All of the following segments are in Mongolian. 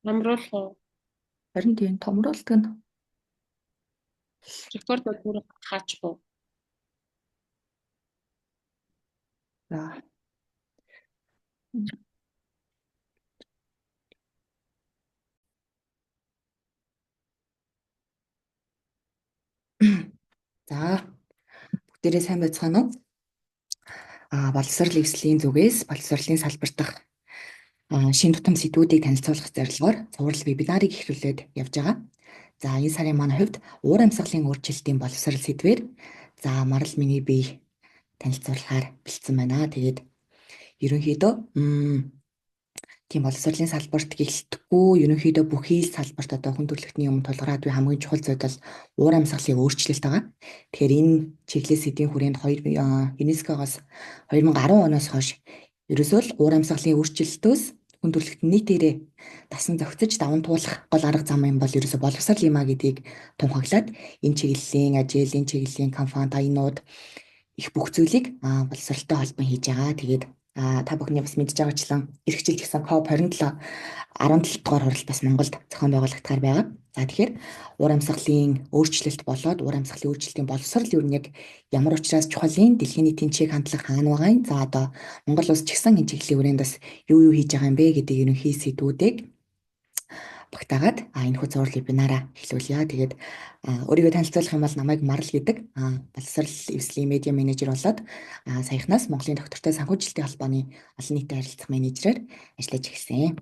Томруулах уу? Харин тийм томруулдаг нь. Рекорд бүр хаачих уу? За. За. Бүгдээрээ сайн байцгаана уу? Боловсрол эвслийн зүгээс боловсролын салбар дахь шинэ тутам сэдвүүдийг танилцуулах зорилгоор цуврал вебинарыг эхлүүлээд явж байгаа. За, энэ сарын манай хувьд уур амьсгалын өөрчлөлтийн боловсрол сэдвээр за Марал миний бие танилцуулахаар бэлдсэн байна. Тэгээд ерөнхийдөө тийм боловсролын салбарт гэлтгүй ерөнхийдөө бүхий л салбарт одоо хүн төрөлхтний өмнө тулгараад буй хамгийн чухал зүйл бол уур амьсгалын өөрчлөлт байгаа. Тэгэхээр энэ чиглэл сэдвийн хүрээнд ЮНЕСКО-гоос 2010 оноос хойш ерөөсөө л уур амьсгалын өөрчлөлтөөс хүн төрөлхтөн нийтээрээ дасан зохицож даван туулах гол арга зам юм бол ерөөсөө боловсрол юм а гэдгийг тунхаглаад энэ чиглэлийн ажил, энэ чиглэлийн компани, таянууд их бүх зүйлийг боловсролтой холбон хийж байгаа. Тэгээд та бүхний бас мэдж байгаачлан эх жил гэсэн COP27 17 дугаар хурал бас Монголд зохион байгуулагдахаар байгаа. За, тэгэхээр уур амьсгалын өөрчлөлт болоод уур амьсгалын өөрчлөлтийн боловсрол ер нь яг ямар учраас чухал юм, дэлхийн нийтийн чиг хандлага хаана байгаа юм, за одоо Монгол улс ч гэсэн энэ чиглэлийн хүрээнд бас юу юу хийж байгаа юм бэ гэдэг ерөнхий сэдвүүдийг багтаагаад энэ хүү цуврал вебинараа эхлүүлье. Тэгээд өөрийгөө танилцуулах юм бол намайг Марал гэдэг, боловсрол эвслийн медиа менежер болоод саяхнаас Монголын доктортой санхүүжилтийн холбооны олон нийтэд харилцах менежерээр ажиллаж эхэлсэн.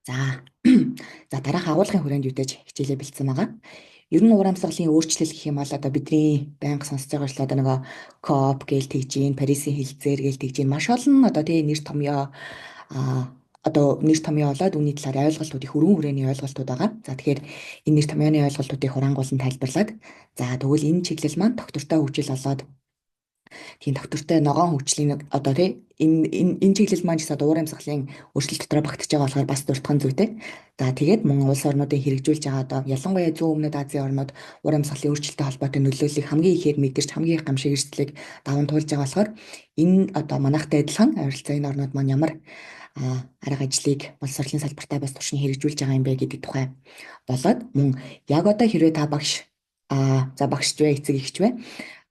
За, дараах агуулгын хүрээнд юудэж хичээлээ бэлдсэн байгаа. Ер нь уур амьсгалын өөрчлөлт гэх юм бол одоо бидний байнга сонсож байгаа шүү, одоо нөгөө COP гээл тэгж гин, Парисын хэлцээр гээл тэгж гин, маш олон одоо тий нэр томьёо, одоо нэр томьёо болоод үүний талаар ойлголтууд их өргөн хүрээний ойлголтууд байгаа. За, тэгэхээр энэ нэр томьёоны ойлголтуудыг хураангуулан тайлбарлаад, за тэгвэл энэ чиглэл маань доктортой хөгжил болоод тийм доктортой ногоон хөгжлийн одоо тий энэ энэ энэ чиглэл маань ч гэсэн уур амьсгалын өөрчлөлт дотор багтаж байгаа болохоор бас дуртхан зүйтэй. За, тэгээд мөн улс орнуудын хэрэгжүүлж байгаа одоо ялангуяа зүүн өмнөд Азийн орнууд уур амьсгалын өөрчлөлттэй холбоотой нөлөөллийг хамгийн ихээр мэдэрч хамгийн их гамшиг эрсдлийг даван туулж байгаа болохоор энэ одоо манайхтай адилхан ойролцоо энэ орнууд маань ямар арга ажлыг боловсролын салбартаа бас туршин хэрэгжүүлж байгаа юм бэ гэдэг тухай болоод мөн яг одоо хэрвээ та багш, за багшч вэ, эцэг эхч вэ,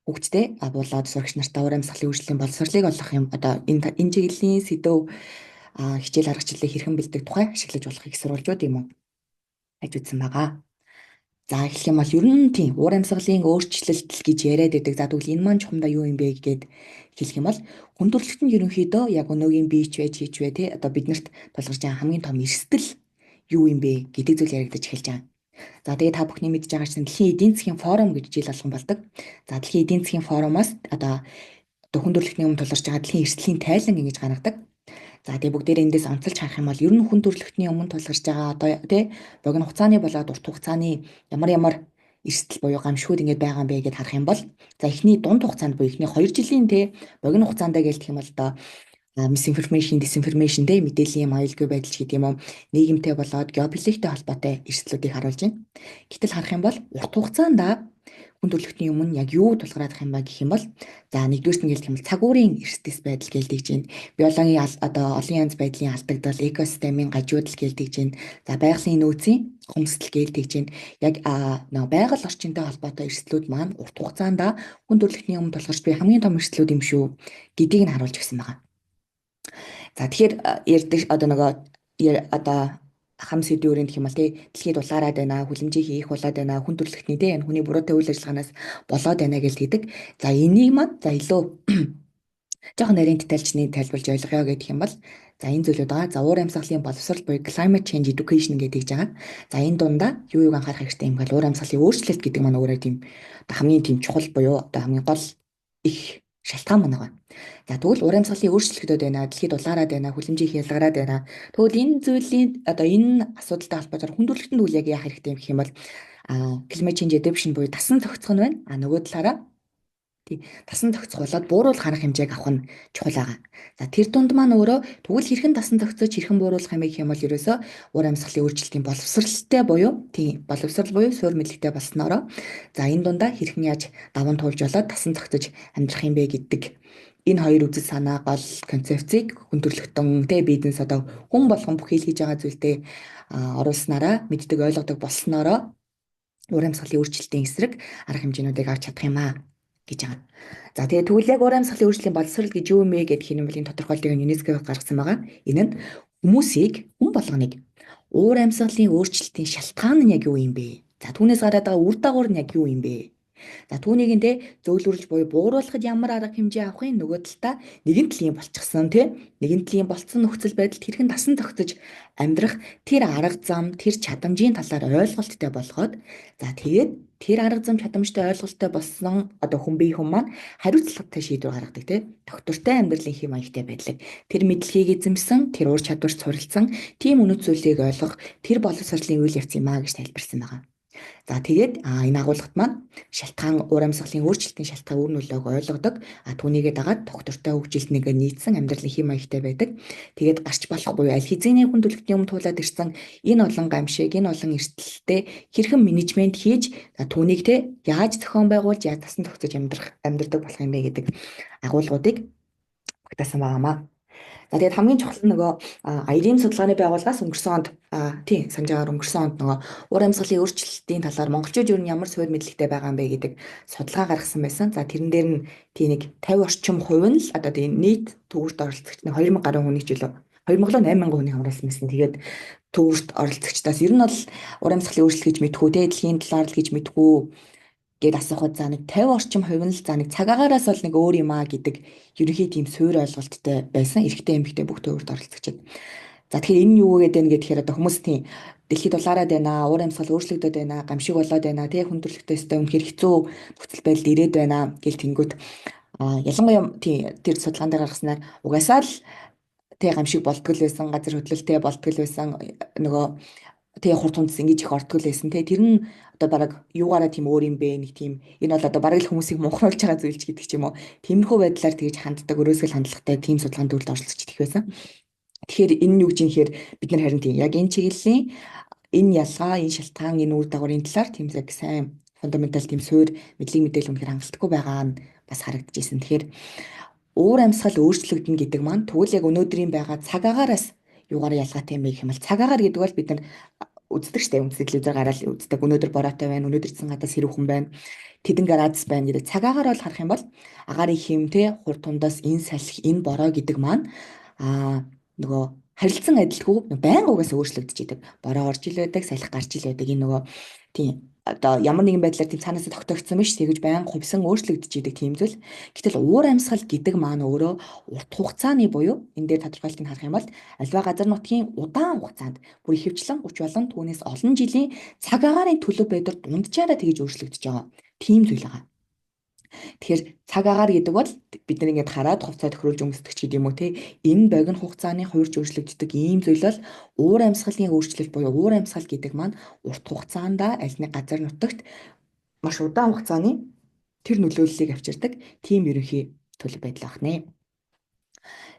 хүүхдтэй болоод сурагч нартаа уур амьсгалын өөрчлөлийн боловсролыг олох юм одоо энэ энэ чиглэлийн сэдэв хичээл аргачлалыг хэрхэн бэлдэх тухай ашиглаж болох их сурвалжууд юм уу хаж үзсэн байгаа. За, эхлэх юм бол ер нь тийм уур амьсгалын өөрчлөлт гэж яриад байдаг. За, тэгвэл энэ маань чухамдаа юу юм бэ гээд хэлэх юм бол хүн төрөлхтөнд ерөнхийдөө яг өнөөгийн бийч вэ, чийч вэ, тий одоо биднэрт тулгарч байгаа хамгийн том эрсдэл юу юм бэ гэдэг зүйл яригдаж эхэлж байгаа. За, тэгээ та бүхний мэдж байгаа чинь дэлхийн эдийн засгийн форум гэж жил болгон болдог. За, дэлхийн эдийн засгийн форумоос одоо хүн төрөлхтний өмнө тулгарч байгаа дэлхийн эрсдлийн тайлан ингэж гаргадаг. За, тэгээ бүгдээрээ эндээс онцолж харах юм бол ер нь хүн төрөлхтний өмнө тулгарч байгаа одоо тий богино хугацааны болоод урт хугацааны ямар ямар эрсдэл буюу гамшигуд ингэж байгаа юм бэ гэдээ харах юм бол за эхний дунд хугацаанд буюу эхний 2 жилийн тий богино хугацаанд гэлдэх юм бол одоо misinformation, disinformation тий мэдээллийн аюулгүй байдал ч гэдэг юм уу, нийгэмтэй болоод геополитиктэй холбоотой эрсдлүүдийг харуулж байна. Гэтэл харах юм бол урт хугацаанд хүн төрөлхтний өмнө яг юу тулгараад юм ба гэх юм бол за нэгдүгээрт нь гэлдэх юм бол цаг уурын эрсдэс байдал гэлдэж байна. Биологийн одоо олон янз байдлын алдагдал, экосистемийн гажуудал гэлдэж байна. За, байгалийн нөөцийн хомсдол гэлдэж байна. Яг нөгөө байгаль орчинтой холбоотой эрсдлүүд маань урт хугацаанд хүн төрөлхтний өмнө тулгарч буй хамгийн том эрсдлүүд юм шүү гэдгийг нь харуулж өгсөн байгаа. За, тэгэхээр ярьдаг одоо нөгөө одоо хам сэдвийн өрөөнд гэх юм бол тий дэлхийд улаарад байна, хүлэмжийг хийх болоод байна, хүн төрөлхтний тий энэ хүний буруутай үйл ажиллагаанаас болоод байна гэж хэлдэг. За, энийг маань за илүү жоохон нарийн детальчны тайлбарлаж ойлгоё гэх юм бол за энэ зүйлүүд байгаа. За, уур амьсгалын боловсрол буюу climate change education гэдэг байгаа. За, энэ дундаа юу юуг анхаарах хэрэгтэй юм бол уур амьсгалын өөрчлөлт гэдэг маань өөрөө тийм хамгийн тийм чухал буюу одоо хамгийн гол их шалтгаан маань байгаа. За, тэгвэл уур амьсгалын өөрчлөлтүүд байна, дэлхийд улаарад байна, хүлэмжийг ялгараад байна. Тэгвэл энэ зүйлийн одоо энэ асуудалтай холбоотойгоор хүн төрөлхтөнд үйл яг яах хэрэгтэй юм гэх юм бол climate change adaptation буюу дасан зохицох нь байна. А нөгөө талаараа тий дасан зохицох болоод бууруулах арга хэмжээг авах нь чухал байгаа. За, тэр дунд маань өөрөө тэгвэл хэрхэн дасан зохицож хэрхэн бууруулах юм бэ гэх юм бол ерөөсөө уур амьсгалын өөрчлөлтийн боловсралтай буюу тий боловсрал буюу суурь мэдлэгтэй болсноороо за энэ дундаа хэрхэн яаж даван туулж болоод дасан зохицож амьдрах юм бэ гэдэг Энэ хоёр үзэл санаа гол концепцийг хүн төрөлхтөн тэ бизнес одоо хүн болгон бүхий л хийж байгаа зүйлдээ оруулснараа мэддэг, ойлгодог болсноороо уур амьсгалын өөрчлөлтийн эсрэг арга хэмжээнүүдийг авч чадах юм аа гэж байгаа. За, тэгээд тэгвэл яг уур амьсгалын өөрчлөлийн боловсрол гэж юу юм бэ гэдэг юм бол энэ тодорхойлтыг ЮНЕСКО гаргасан байгаа. Энэ нь хүмүүсийг, хүн болгоныг уур амьсгалын өөрчлөлтийн шалтгаан нь яг юу юм бэ? За, түүнээс гараад байгаа үр дагавар нь яг юу юм бэ? За, түүнийг нь те зөөлрүүлж буюу бууруулахад ямар арга хэмжээ авах юм, нөгөө талдаа нэгэн тлийн болчихсон те нэгэн тлийн болцсон нөхцөл байдалд хэрхэн дасан зохицож амьдрах тэр арга зам, тэр чадамжийн талаар ойлголттой болгоод, за, тэгээд тэр арга зам чадамжтай ойлголттой болсон одоо хүн бие хүн маань хариуцлагатай шийдвэр гаргадаг те тогтвортой амьдралын хэм маягтай байдлыг тэр мэдлэгийг эзэмсэн, тэр ур чадварт суралцсан тийм үнэт зүйлийг ойлгох тэр боловсролын үйл явц юм а гэж тайлбарсан байгаа. За, тэгээд энэ агуулгад маань шалтгаан, уур амьсгалын өөрчлөлтийн шалтгаан, үр нөлөөг ойлгодог. Түүнийгээ дагаад тогтвортой хөгжилт нэг нийцсэн амьдралын хэм маягтай байдаг. Тэгээд гарч болох буюу аль хэзээний хүн төрөлхтний өмнө туулаад ирсэн энэ олон гамшиг, энэ олон эрсдэлтэй хэрхэн менежмент хийж, түүнийг те яаж зохион байгуулж, яаж дасан зохицож амьдрах, амьдардаг болох юм бэ гэдэг агуулгуудыг багтаасан байгаа маа. За, тэгээд хамгийн чухал нь нөгөө IRIM судалгааны байгууллагаас өнгөрсөн онд, тийм, санаж байгаагаар өнгөрсөн онд нөгөө уур амьсгалын өөрчлөлтийн талаар монголчууд юу ямар суурь мэдлэгтэй байгаа юм бэ гэдэг судалгаа гаргасан байсан. За, тэрэн дээр нь тийм нэг 50 орчим хувь нь л одоо тийм нийт төвөрт оролцогч нэг 2000 гаруй хүний ч үлээ 2000 8000 хүний хамруулсан байсан. Тэгээд төвөрт оролцогчдоос ер нь бол уур амьсгалын өөрчлөлт гэж мэдхүү те, дэлхийн талаар л гэж мэдхүү гээд асуухад, за, нэг 50 орчим хувь нь л, за, нэг цаг агаараас бол нэг өөр юм аа гэдэг ерөнхий тийм суурь ойлголттой байсан. Эрэгтэй, эмэгтэй бүх төвөрт оролцогчид. За, тэгэхээр энэ нь юу гэдэг вэ гэхээр одоо хүмүүс тийм дэлхийд дулаараад байна, уур амьсгал өөрчлөгдөд байна, гамшиг болоод байна, тий, хүн төрөлхтөөсөө үнэхээр хэцүү нөхцөл байдал ирээд байна гэл тэнгүүт ялангуяа тий тэр судалгаан дээр гаргаснаар угаасаа л тий гамшиг болдгол байсан, газар хөдлөлттэй болдгол байсан, нөгөө тий хурд хундас ингэж их ордгол байсан тий. Тэр нь одоо бараг юугаараа тийм өөр юм бэ, нэг тийм энэ бол одоо бараг л хүмүүсийг мунхруулж байгаа зүйл ч гэдэг ч юм уу, тиймэрхүү байдлаар тэгж ханддаг, өрөөсгөл хандлагатай тийм судалгааны төвлөрт оролцож их байсан. Тэгэхээр энэ нь юу гэж юм гэхээр бид нар харин тийм яг энэ чиглэлийн энэ ялгаа, энэ шалтгаан, энэ үр дагаврын талаар тийм яг сайн fundamental тийм суурь мэдлэг мэдээлэл үнэхээр хангалтгүй байгаа нь бас харагдчихсэн. Тэгэхээр уур амьсгал өөрчлөгдөнө гэдэг маань тэгвэл яг өнөөдрийн байгаа цаг агаараас юугаар ялгаатай юм бэ гэх юм бол цаг агаар гэдэг бол бид нар үздэг штэ, үндсэн телевизээр гараад үздэг. Өнөөдөр бороотой байна, өнөөдөр цэцэн гадаа сэрүүхэн байна, тэдэн градус байна гэдэг. Цаг агаар бол харах юм бол агаарын хэм те, хурд тундаас энэ салхи, энэ бороо гэдэг маань нөгөө харилцан адилгүй байнга угаасаа өөрчлөгдөж идэг. Бороо орж ил байдаг, салхи гарч ил байдаг. Энэ нөгөө тийм одоо ямар нэгэн байдлаар тийм цаанаас тогтоогдсон биш, тэгэж байнга хувьсан өөрчлөгдөж идэг тийм зүйл. Гэтэл уур амьсгал гэдэг маань өөрөө урт хугацааны буюу энэ дээр тодорхойлтыг харах юм бол аливаа газар нутгийн удаан хугацаанд бүр ихэвчлэн 30 болон түүнээс олон жилийн цаг агаарын төлөв байдал дунджаараа тэгэж өөрчлөгдөж байгаа тийм зүйл байгаа. Тэгэхээр цаг агаар гэдэг бол бид нар ингээд хараад хувцас тохируулж өмсдөг ч гэдэг юм уу те, энэ богино хугацааны хувирч өөрчлөгддөг ийм зүйл бол уур амьсгалын өөрчлөлт буюу уур амьсгал гэдэг маань урт хугацаанд аль нэг газар нутагт маш удаан хугацааны тэр нөлөөллийг авчирдаг тийм ерөнхий төлөв байдал байх нэ.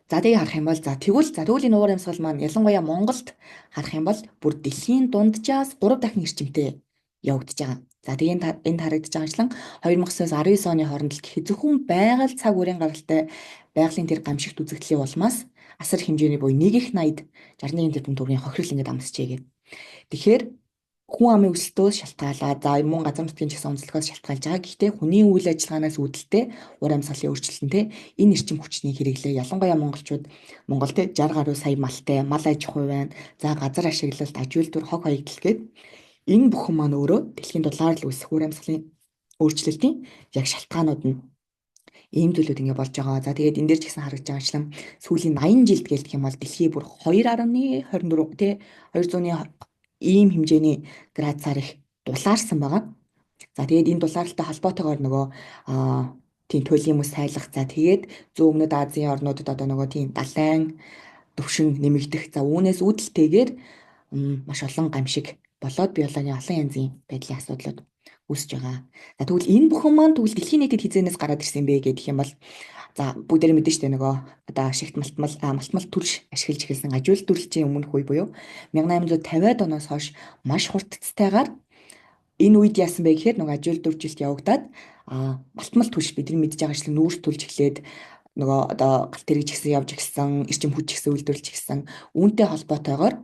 За, тэгээ харах юм бол за тэгвэл энэ уур амьсгал маань ялангуяа Монголд харах юм бол бүр дэлхийн дунджаас 3 дахин эрчимтэй явагдаж байгаа. За, тэгээ энд харагдаж байгаачлан 2009-оос 19 оны хооронд л гэхэд зөвхөн байгаль цаг үеийн гаралтай байгалийн тэр гамшигт үзэгдлийн улмаас асар хэмжээний буюу нэг их 80 61 тэрбум төгрөгийн хохирол ингээд амсчээ гэдэг. Тэгэхээр хүн амын өсөлтөөс шалтгаалаад, за, мөн газар нутгийн ч гэсэн онцлогоос шалтгаалж байгаа. Гэхдээ хүний үйл ажиллагаанаас үүдэлтэй уур амьсгалын өөрчлөлт те, энэ эрчим хүчний хэрэглээ, ялангуяа монголчууд, Монгол те 60 гаруй сая малтай, мал аж ахуй байна. За, газар ашиглалт, аж үйлдвэр, хог хаягдал гээд энэ бүхэн маань өөрөө дэлхийн дулаар л үүсэх уур амьсгалын өөрчлөлтийн яг шалтгаанууд нь ийм зүйлүүд ингэ болж байгаа. За, тэгээд энэ дээр ч гэсэн харагдаж байгаачлан сүүлийн 80 жилд гэлдэх юм бол дэлхий бүр 2.24 тий 200-ны ийм хэмжээний градусаар их дулаарсан байгаа. За, тэгээд энэ дулаалтай холбоотойгоор нөгөө тийм туйлын мөс сайлах, за, тэгээд зүүн өмнөд Азийн орнуудад одоо нөгөө тийм далайн төвшин нэмэгдэх, за, үүнээс үүдэлтэйгээр маш олон гамшиг болоод биологийн олон янзын байдлын асуудлууд үүсэж байгаа. За, тэгвэл энэ бүхэн маань тэгвэл дэлхийн нийтэд хэзээнээс гараад ирсэн бэ гэх юм бол, за, бүгдээрээ мэдэн штэ, нөгөө одоо шигт малтмал түлш ашиглаж эхэлсэн аж үйлдвэрлэлийн өмнөх үе буюу 1850-ад оноос хойш маш хурдцтайгаар. Энэ үед яасан бэ гэхээр нөгөө аж үйлдвэрлэлт явагдаад малтмал түлш, бидний мэдж байгаачлан нүүрс түлж эхлээд Нөгөө одоо галт тэрэг ч гэсэн явж эхэлсэн, эрчим хүч ч гэсэн үйлдвэрлэж эхэлсэн. Үүнтэй холбоотойгоор,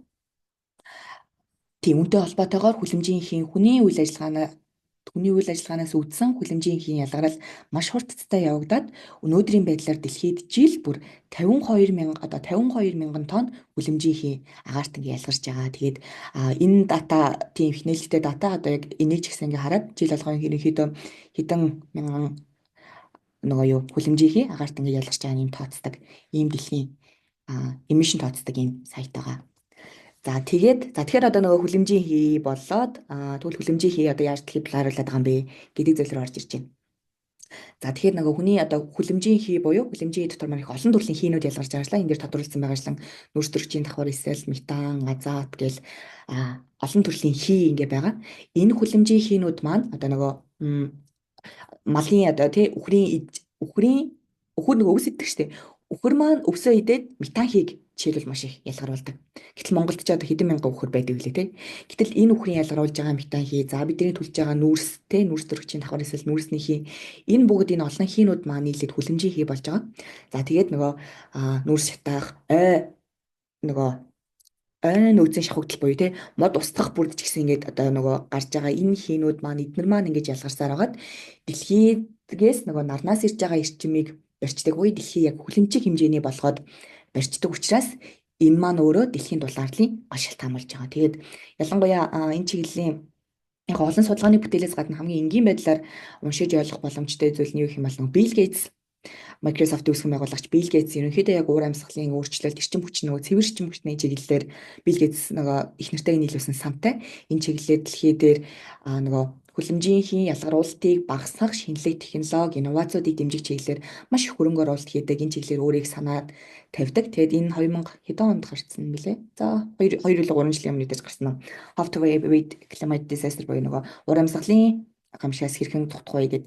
тийм, үүнтэй холбоотойгоор хүлэмжийн хийн хүний үйл ажиллагаанаас үүдсэн хүлэмжийн хийн ялгарал маш хурдтай явагдаад, өнөөдрийн байдлаар дэлхийд жил бүр 52 мянга, одоо 52 мянган тонн хүлэмжийн хийн агаарт ингээ ялгарч байгаа. Тэгээд энэ дата тийм их нээлттэй дата. Одоо яг энийг ч гэсэн ингээ хараад жил болгон ерөнхийдөө хэдэн мянган нөгөө юу хүлэмжийн хий агаарт ингээ ялгарч байгаа юм тооцдог. Ийм дэлхийн emission тооцдог ийм сайт байгаа. За, тэгээд, за, тэгэхээр одоо нөгөө хүлэмжийн хий болоод, тэгвэл хүлэмжийн хий одоо яаж дэлхийд харуулдаг байгаа юм бэ гэдэг зүйл рүү орж ирж байна. За, тэгэхээр нөгөө хүний одоо хүлэмжийн хий буюу хүлэмжийн хий дотор маань их олон төрлийн хуунууд ялгарч байгаачлаа. Энэ дээр тодруулсан байгаачлан нүүрс төрөгчийн давхар эсэл, метан, азот гэл олон төрлийн хий ингээ байгаа. Энэ хүлэмжийн хуунууд маань одоо нөгөө малын одоо тий үхрийн үхрийн үхэр нөгөө өвс иддэг штэ. Үхэр маань өвсөө идээд метан хийг жишээлбэл маш их ялгаруулдаг. Гэтэл Монголд ч одоо хэдэн мянган үхэр байдаг билээ те. Гэтэл энэ үхрийн ялгаруулж байгаа метан хий, за, бидний төлж байгаа нүүрс те, нүүрс төрөгчийн давхар эсэл, нүүрсний хий, энэ бүгд, энэ олон хуунууд маань нийлээд хүлэмжийн хий болж байгаа. За, тэгээд нөгөө нүүрс шатаах, ой нөгөө ой нөөцийн шавхагдал буюу те мод устгах бүрд ч гэсэн ингээд одоо нөгөө гарч байгаа энэ хуунууд маань, эднэр маань ингэж ялгарсаар байгаад дэлхийгээс нөгөө нарнаас ирж байгаа эрчимийг барьцдаг буюу дэлхий яг хүлэмжийн хэмжээний болгоод барьцдаг учраас энэ маань өөрөө дэлхийн дулаарлын гол шалтгаан болж байгаа. Тэгээд ялангуяа энэ чиглэлийн яг олон судалгааны бүтээлээс гадна хамгийн энгийн байдлаар уншиж ойлгох боломжтой зүйл нь юу гэх юм бол Билл Гейтс, Microsoft үүсгэн байгуулагч Билл Гейтс ерөнхийдөө яг уур амьсгалын өөрчлөлт, эрчим хүч, нөгөө цэвэр эрчим хүчний чиглэлээр Билл Гейтс нөгөө их нэртэйг нийлүүлсэн сантай. Энэ чиглэлээр дэлхий дээр нөгөө хүлэмжийн хийн ялгаруулалтыг багасгах шинэлэг технологи, инновацуудыг дэмжих чиглэлээр маш их хөрөнгө оруулалт хийдэг. Энэ чиглэлээр өөрийг санаад тавьдаг. Тэгээд энэ 2000 хэдэн онд гарсан бэлээ? За, 2 2 3 жилийн өмнө мэдээж гарсан. How to Avoid Climate Disaster буюу нөгөө уур амьсгалын гамшигаас хэрхэн зугтах вэ гэдэг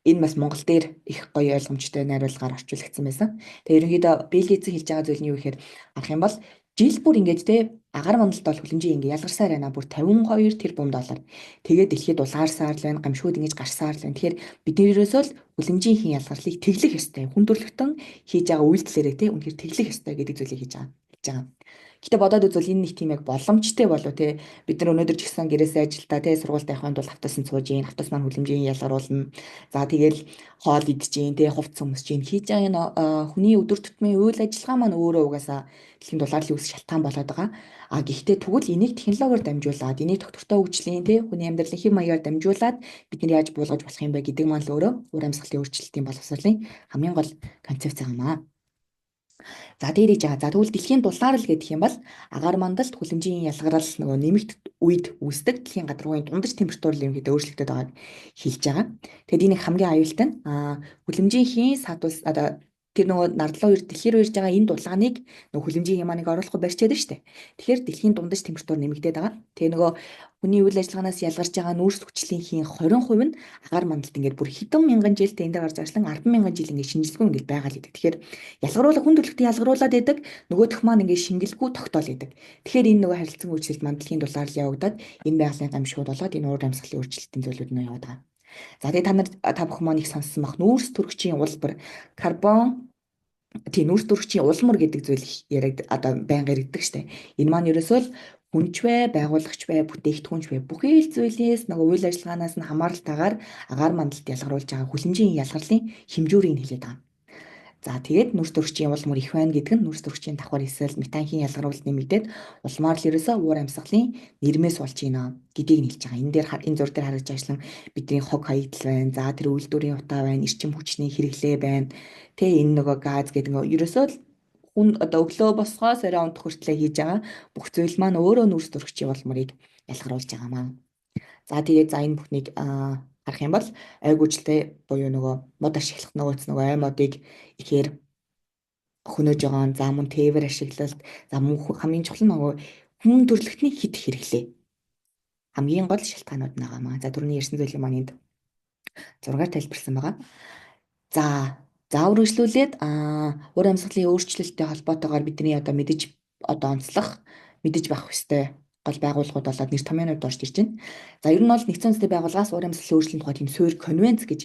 энэ бас Монгол дээр их гоё ойлгомжтой найруулгаар орчуулагдсан байсан. Тэгээ ерөнхийдөө Билл Гейтсийн хэлж байгаа зүйл нь юу гэхээр харах юм бол жил бүр ингээд те агаар мандалд бол хүлэмжийн ингээ ялгарсаар байна. Бүр 52 тэрбум доллар. Тэгээд дэлхийд дулаарсаар л байна, гамшигуд ингэж гарсаар л байна. Тэгэхээр бид нар ерөөсөө л хүлэмжийн хийн ялгарлыг тэглэх ёстой. Хүн төрөлхтөн хийж байгаа үйлдэлээрээ те үнэхээр тэглэх ёстой гэдэг зүйлийг хийж байгаа. Гэтэ бодоод үзвэл энэ нэг тийм яг боломжтой болов те? Бид нар өнөөдөр ч гэсэн гэрээсээ ажилдаа те, сургуульд явахын тулд автобусанд сууж гин, автобус маань хүлэмжийн ялгаруулна. За, тэгэл хоол идэж гин те, хувцас өмсөж гин, хийж байгаа энэ хүний өдөр тутмын үйл ажиллагаа маань өөрөө угаасаа дэлхийн дулаарлын үүсэх шалтгаан болоод байгаа. А гэхдээ тэгвэл энийг технологиор дамжуулаад, энийг тогтвортой хөгжлийн те, хүний амьдралын хэв маягаар дамжуулаад бид нар яаж буулгаж болох юм бэ гэдэг маань л өөрөө уур амьсгалын өөрчлөлтийн боловсролын хамгийн гол концепц юм аа. За, дээр хийж байгаа. За, тэгвэл дэлхийн дулаарл гэдэг юм бол агаар мандалд хүлэмжийн ялгарал нөгөө нэмэгт үед үүсдэг дэлхийн гадаргууны дундаж температур л ерөнхийдөө өөрчлөгдөд байгааг хэлж байгаа. Тэгэд энэ хамгийн аюултай нь хүлэмжийн хийн садвал одоо тэр нөгөө нардлуу дэлхий рүү ирж байгаа энэ дулааныг нөгөө хүлэмжийн яманыг оруулахгүй барьчаад байна шүү дээ. Тэгэхээр дэлхийн дундаж температур нэмэгдээд байгаа. Тэгээ нөгөө хүний үйл ажиллагаанаас ялгарч байгаа нүүрс хүчлийн хийн 20% нь агаар мандалд ингээд бүр хэдэн мянган жилд энэ дээр гарч байгаачлан 10 мянган жил ингээд шинжилгүй ингээд байгаа л гэдэг. Тэгэхээр ялгаруулах, хүн төрөлхтөн ялгаруулад байдаг, нөгөөх маань ингээд шингэлгүй тогтоол байдаг. Тэгэхээр энэ нөгөө харилцан үйлчлэлт маань дэлхийн дулаалал явагдаад, энэ байгалийн гамшигуд болоод энэ уур амьсгалын өөрчлөлтийн зүйлүүд нь яваад байгаа. За, тэгээ та нар, та бүхэн маань их сонссон бах, нүүрс төрөгчийн улбар карбон, тийм, нүүрс төрөгчийн улмар гэдэг зүйл яриаг одоо байнга яригддаг штэ. Энэ маань ерөөсөө л хүн ч бай, байгуулагч бай, бүтээгдэхүүн ч бай, бүхий л зүйлээс нөгөө үйл ажиллагаанаас нь хамааралтайгаар агаар мандалд ялгаруулж байгаа хүлэмжийн ялгарлын хэмжүүрийг нь хэлээд байгаа. За, тэгээд нүүрс төрөгчийн улмөр их байна гэдэг нь нүүрс төрөгчийн давхар эсэл метанхийн ялгаруулалт нэмэгдээд улмаар л ерөөсөө уур амьсгалын нэрмээс болж байна гэдгийг нь хэлж байгаа. Энэ дээр, энэ зураг дээр харагдж байгаачлан бидний хог хаягдал байна. За, тэр үйлдвэрийн утаа байна, эрчим хүчний хэрэглээ байна. Тэ, энэ нөгөө газ гэдэг нөгөө ерөөсөө л хүн одоо өглөө босгоос орой унтах хүртлээр хийж байгаа бүх зүйл маань өөрөө нүүрс төрөгчийн улмөрийг ялгаруулж байгаа маа. За, тэгээд, за, энэ бүхнийг харах юм бол ой гүйжилтэй буюу нөгөө мод ашиглах нөгөөц нөгөө ой модыг ихээр хөнөөж байгаа. За, мөн тээвэр ашиглалт, за, мөн хамгийн чухал нь нөгөө хүн төрөлхтний хэт хэрэглээ. Хамгийн гол шалтгаанууд нь байгаа маа. За, түрүүний ярьсан зүйлийг маань энд зургаар тайлбарласан байгаа. За за үргэлжлүүлээд уур амьсгалын өөрчлөлттэй холбоотойгоор бидний одоо мэдэж, одоо онцлох, мэдэж байх ёстой гол байгууллагууд болоод нэр томьёонууд орж ирж байна. За, ер нь бол Нэгдсэн Үндэсний Байгууллагаас уур амьсгалын өөрчлөлийн тухай тийм суурь конвенц гэж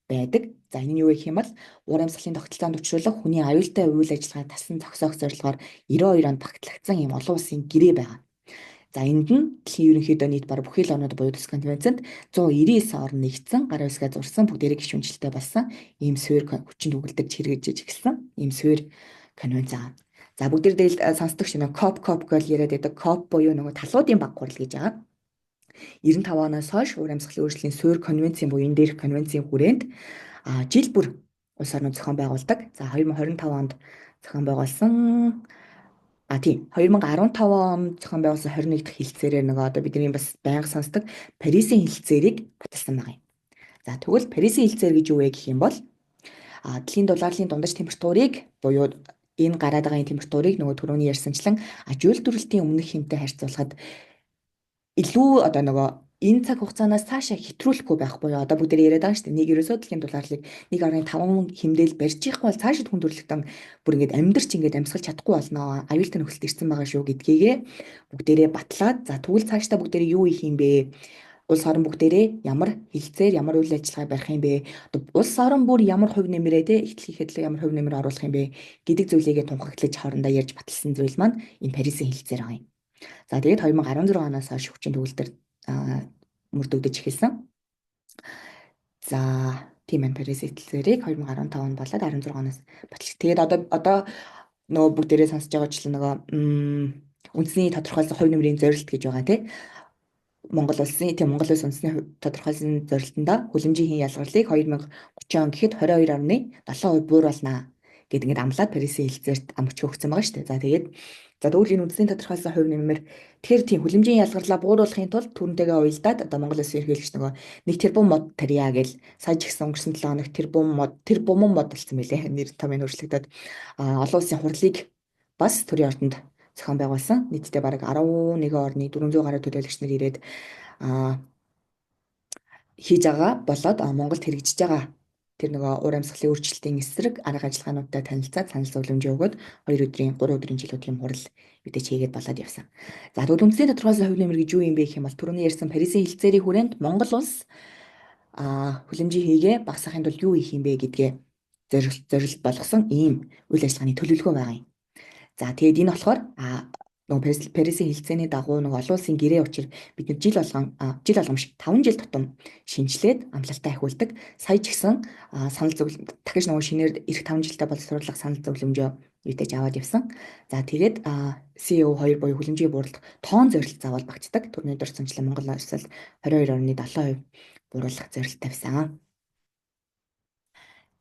байдаг. За, энэ нь юу гэх юм бол уур амьсгалын тогтолцоонд учруулах хүний аюултай үйл ажиллагаа тасан зогсоох зорилгоор 92 онд багтлагдсан ийм олон улсын гэрээ байгаа. За, энд нь дэлхийн ерөнхийдөө нийт бараг бүхий л орнууд буюу төс конвенцэнд 199 орн нэгдсэн, гарын үсгээ зурсан, бүгдээрээ гишүүнчлэлтэй болсон ийм суурь хүчин төгөлдөж хэрэгжиж эхэлсэн ийм суурь конвенц байгаа. За, бүгдээр дээл сонсдог шинэ COP COP гэж яриад байдаг. COP буюу нөгөө талуудын баг гурал гэж байгаа. 95 оноос хойш уур амьсгалын өөрчлөлийн суурь конвенцийн буюу энэ дээрх конвенцийн хүрээнд жил бүр улс орнууд зохион байгуулдаг. За, 2025 онд зохион байгуулсан. Тийм, 2015 онд зохион байгуулсан 21 дахь хэлцээрээр нөгөө одоо бидний бас байнга сонсдог Парисын хэлцээрийг баталсан байгаа юм. За, тэгвэл Парисын хэлцээр гэж юу вэ гэх юм бол дэлхийн дулаарлын дундаж температурыг буюу энэ гараад байгаа температурыг нөгөө түрүүний ярьсанчлан аж үйлдвэрлэлтийн өмнөх хэмтэй харьцуулахад илүү одоо нөгөө энэ цаг хугацаанаас цаашаа хэтрүүлэхгүй байх буюу одоо бүгд яриад байгаа шүү дээ. Нэг ерөөсөө дэлхийн дулаарлыг 1.5 хэмдээл барьж ихгүй бол цаашид хүн төрөлхтөн бүр ингээд амьдарч, ингээд амьсгалж чадахгүй болно. Аюултай нөхцөлд ирсэн байгаа шүү гэдгийгээ бүгдээрээ батлаад, за, тэгвэл цаашдаа бүгдээрээ юу хийх юм бэ? Улс орон бүгдээрээ ямар хэлцээр, ямар үйл ажиллагаа барих юм бэ? Одоо улс орон бүр ямар хувь нэмрээ те ихтлэх хэдлээ ямар хувь нэмэр оруулах юм бэ гэдэг зүйлийгээ тунхаглаж, хоорондоо ярьж баталсан зүйл маань энэ Парисын хэлцээр байгаа юм. За, тэгээд 2016 оноос хойш хүчин төгөлдөр мөрдөгдөж эхэлсэн. За, тийм байна, Парис хэлцээрийг 2015 онд болоод 16 оноос батлах. Тэгээд одоо нөгөө бүгдээрээ сонсож байгаачлан нөгөө үндэсний тодорхойлсон хувь нэмрийн зорилт гэж байгаа, тий. Монгол улсын, тийм, Монгол улс үндэсний тодорхойлсон зорилтондоо хүлэмжийн хийн ялгарлыг 2030 он гэхэд 22.7% бууруулнаа гэд ингээд амлаад Парисын хэлцээрт амч өгсөн байгаа шүү дээ. За, тэгээд, за, тэгвэл энэ үндэсний тодорхойлсон хувь нэмэр, тэгэхээр тийм хүлэмжийн ялгарлаа бууруулахын тулд түүнтэйгээ уялдаад одоо Монгол Улсын ерөнхийлөгч нөгөө 1 тэрбум мод тарья гэл сая ч ихсэн өнгөрсөн 7 хоног тэрбум мод, тэрбуман мод болсон мөлий нэр томьёо өөрчлөгдөд олон улсын хурлыг бас төрийн ордонд зохион байгуулсан. Нийтдээ бараг 11 орны 400 гаруй төлөөлөгч нар ирээд хийж байгаа болоод Монголд хэрэгжиж байгаа тэр нөгөө уур амьсгалын өөрчлөлтийн эсрэг арга ажиллагаануудтай танилцаад, санал зөвлөмжөө өгөөд 2 өдрийн, 3 өдрийн жилүүд тийм хурал мэдээж хийгээд болоод явсан. За, тэгвэл үндэсний тодорхойлсон хувь нэмэр гэж юу юм бэ гэх юм бол түрүүний ярьсан Парисын хэлцээрийн хүрээнд Монгол улс хүлэмжийн хийгээ багасгахын тулд юу хийх юм бэ гэдгээ зорилт болгосон ийм үйл ажиллагааны төлөвлөгөө байгаа юм. За, тэгээд энэ болохоор нөгөө Парисын хэлцээний дагуу нөгөө олон улсын гэрээ учир бид нар жил болгон, жил болгон биш, 5 жил тутам шинэчлээд амлалтаа ахиулдаг. Сая ч гэсэн санал зөвлөм дахиж нөгөө шинээр ирэх 5 жилдээ боловсруулах санал зөвлөмжөө юутэйж аваад явсан. За, тэгээд CO2 буюу хүлэмжийн бууруулах тоон зорилт заавал багтдаг. Түрүүний дурдсанчлан Монгол улсад 22.7% бууруулах зорилт тавьсан.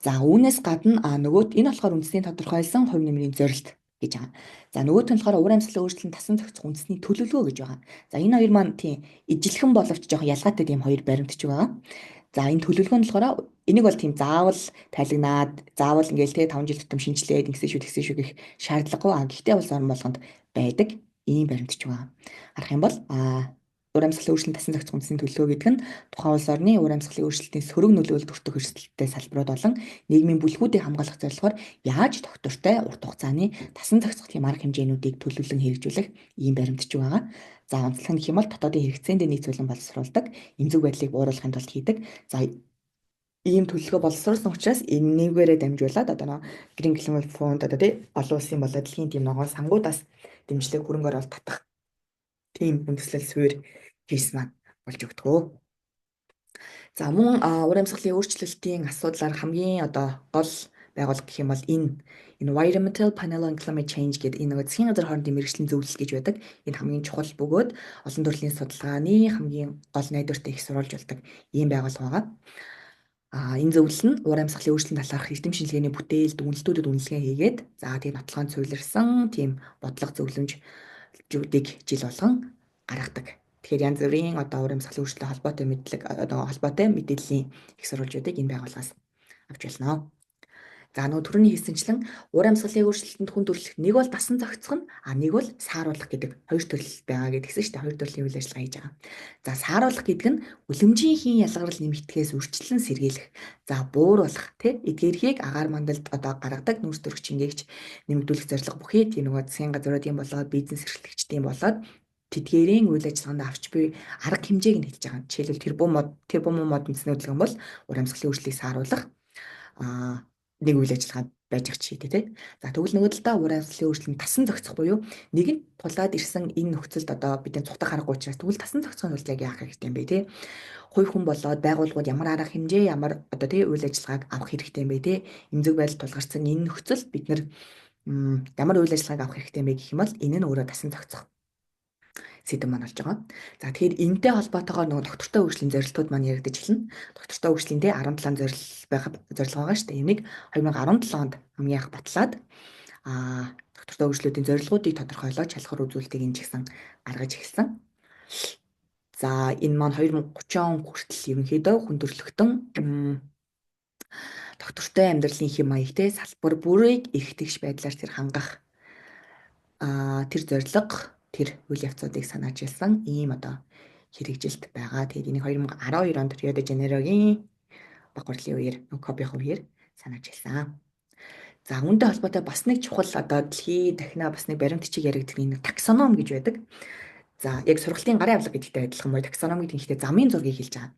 За, үүнээс гадна нөгөө энэ болохоор үндэсний тодорхойлсон хувь нэмрийн зорилт гэж байгаа. За, нөгөөх нь болохоор уур амьсгалын өөрчлөлтийн тасан зохицох үндэсний төлөвлөгөө гэж байгаа. За, энэ хоёр маань тийм ижилхэн боловч жоохон ялгаатай тийм хоёр баримтчиг байгаа. За, энэ төлөвлөгөө нь болохоор энийг бол тийм заавал тайлагнаад, заавал ингээл те 5 жил тутам шинэчлээд ингэсэн шүү, тэгсэн шүү гэх шаардлагагүй. Гэхдээ улс орон болгонд байдаг ийм баримтчиг байгаа. Харах юм бол уур амьсгалын өөрчлөлт тасан зохицох үндэсний төлөвлөгөө гэдэг нь тухайн улс орны уур амьсгалын өөрчлөлтийн сөрөг нөлөөлөлд өртөх эрсдэлтэй салбарууд болон нийгмийн бүлгүүдийг хамгаалах зорилгоор яаж тогтвортой урт хугацааны тасан зохицох тийм арга хэмжээнүүдийг төлөвлөн хэрэгжүүлэх ийм баримтчиг байгаа. За, онцлог нь гэх юм бол дотоодын хэрэгцээндээ нийцүүлэн боловсруулдаг, эмзэг байдлыг бууруулахын тулд хийдэг. За, ийм төлөвлөгөө боловсруулсан учраас энэнийгээрээ дамжуулаад одоо нөгөө Green Climate Fund, одоо тий олон улсын болоод дэлхийн тийм ногоон сангуудаас дэмжлэг, хөрөнгө оруулалт татах тийм үндэслэл суурь кейс маань болж өгдөг. За, мөн уур амьсгалын өөрчлөлтийн асуудлаар хамгийн одоо гол байгууллага гэх юм бол энэ Environmental Panel on Climate Change гэдэг энэ нөгөө засгийн газар хоорондын мэргэжлийн зөвлөл гэж байдаг. Энэ хамгийн чухал бөгөөд олон төрлийн судалгааны хамгийн гол найдвартай их сурвалж болдог ийм байгууллага байгаа. Энэ зөвлөл нь уур амьсгалын өөрчлөлтийн талаарх эрдэм шинжилгээний бүтээл, дүгнэлтүүдэд үнэлгээ хийгээд, за, тийм нотлохоон суурилсан тийм бодлого зөвлөмжүүдийг жил болгон гаргадаг. Тэгэхээр янз бүрийн одоо уур амьсгалын өөрчлөлттэй холбоотой мэдлэг, одоо холбоотой мэдээллийн их сурвалжуудыг энэ байгууллагаас авч болно. За, нөгөө түрүүний хэлсэнчлэн уур амьсгалын өөрчлөлтөнд хүн төрөлх нэг бол дасан зохицох нь, нэг бол сааруулах гэдэг хоёр төрөл байгаа гэдгийгсэн шүү дээ. Хоёр төрлийн үйл ажиллагаа хийж байгаа. За, сааруулах гэдэг нь хүлэмжийн хийн ялгарл нэмэгдэхээс урьдчилан сэргийлэх. За, бууруулах, тий, эдгээрхийг агаар мандалд одоо гаргадаг нүүрс төрөх чингээгч нэмэгдүүлэх зорилго бүхий тийм нөгөө засгийн газруудын болоод бизнес эрхлэгчдийн болоод Тэдгээрийн үйл ажиллагаанд авч буй арга хэмжээг нь хэлж байгаа. Жишээлбэл, тэрбум мод үндэсний хөдөлгөөн бол уур амьсгалын өөрчлөлтийг сааруулах нэг үйл ажиллагаа байж ах жишээтэй, тий. За, тэгвэл нөгөө талдаа уур амьсгалын өөрчлөлт тасан зохицох буюу нэгэнт тулаад ирсэн энэ нөхцөлд одоо бидний цухтах аргагүй учраас тэгвэл тасан зохицохын тулд яг яах хэрэгтэй юм бэ, тий? Хувь хүн болоод байгууллагууд ямар арга хэмжээ, ямар одоо, тий, үйл ажиллагааг авах хэрэгтэй юм бэ, тий? Эмзэг байдал тулгарсан энэ нөхцөлд бид нар ямар үйл ажиллагааг авах хэрэгтэй юм бэ гэх юм бол энэ нь өөрөө тасан зохицох сэдэв маань болж байгаа. За, тэгэхээр энэтэй холбоотойгоор нөгөө тогтвортой хөгжлийн зорилтууд маань яригдаж эхэлнэ. Тогтвортой хөгжлийн те 17 зорилт байх зорилго байгаа шүү дээ. Энийг 2017 онд хамгийн анх батлаад тогтвортой хөгжлүүдийн зорилгоудыг тодорхойлоод шалгуур үзүүлэлтийг энэ ч гэсэн гаргаж эхэлсэн. За, энэ маань 2030 он хүртэл ерөнхийдөө хүн төрөлхтөн тогтвортой амьдралын хэм маягтай салбар бүрийг эрх тэгш байдлаар тэр хангах тэр зорилго, тэр үйл явцуудыг санаачилсан ийм одоо хэрэгжилт байгаа. Тэгээд энийг 2012 онд Рио де Жанейрогийн баг хурлын үеэр, COP-ийн үеэр санаачилсан. За, үүнтэй холбоотой бас нэг чухал одоо дэлхийд дахина бас нэг баримт бичиг яригдах нэг таксоном гэж байдаг. За, яг сургалтын гарын авлага гэдэгтэй адилхан боёо таксоном гэдэг нь ихтэй замын зургийг хэлж байгаа.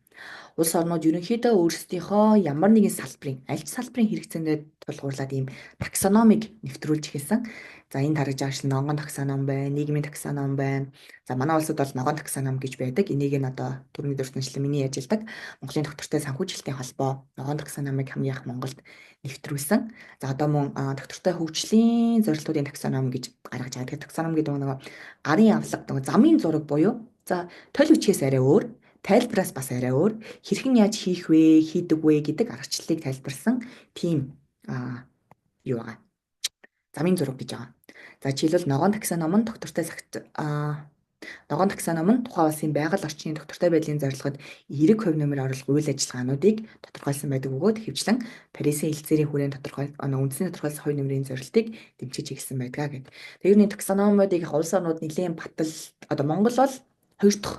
Улс орнууд ерөнхийдөө өөрсдийнхөө ямар нэгэн салбарын, аль ч салбарын хэрэгцээндээ тулгуурлаад ийм таксономыг нэвтрүүлж эхэлсэн. За, энэ харагдж байгаа шил ногоон таксоном байна, нийгмийн таксоном байна. За, манай улсад бол ногоон таксоном гэж байдаг. Энийг нь одоо түрүүний дурсамжлан миний ажилладаг Монголын тогтвортой санхүүжилтийн холбоо ногоон таксономыг хамгийн анх Монголд нэвтрүүлсэн. За, одоо мөн тогтвортой хөгжлийн зорилтуудын таксоном гэж гаргаж байгаа. Тэгэхээр таксоном гэдэг нь нөгөө гарын авлага, нөгөө замын зураг буюу, за, толь бичгээс арай өөр, тайлбараас бас арай өөр, хэрхэн яаж хийх вэ, хийдэг вэ гэдэг аргачлалыг тайлбарласан тийм юу байгаа. Замын зураг гэж байгаа. За, жишээлбэл, ногоон таксоном нь тогтвортой ногоон таксоном нь тухайн улсын байгаль орчны тогтвортой байдлын зорилгод эерэг хувь нэмэр оруулах үйл ажиллагаануудыг тодорхойлсон байдаг бөгөөд ихэвчлэн Парисын хэлэлцээрийн хүрээнд тодорхой үндэсний тодорхойлсон хувь нэмрийн зорилтыг дэмжиж эхэлсэн байдаг гэдэг. Тэр юуны таксономуудыг улс орнууд нэлээн батал, одоо Монгол бол хоёр дахь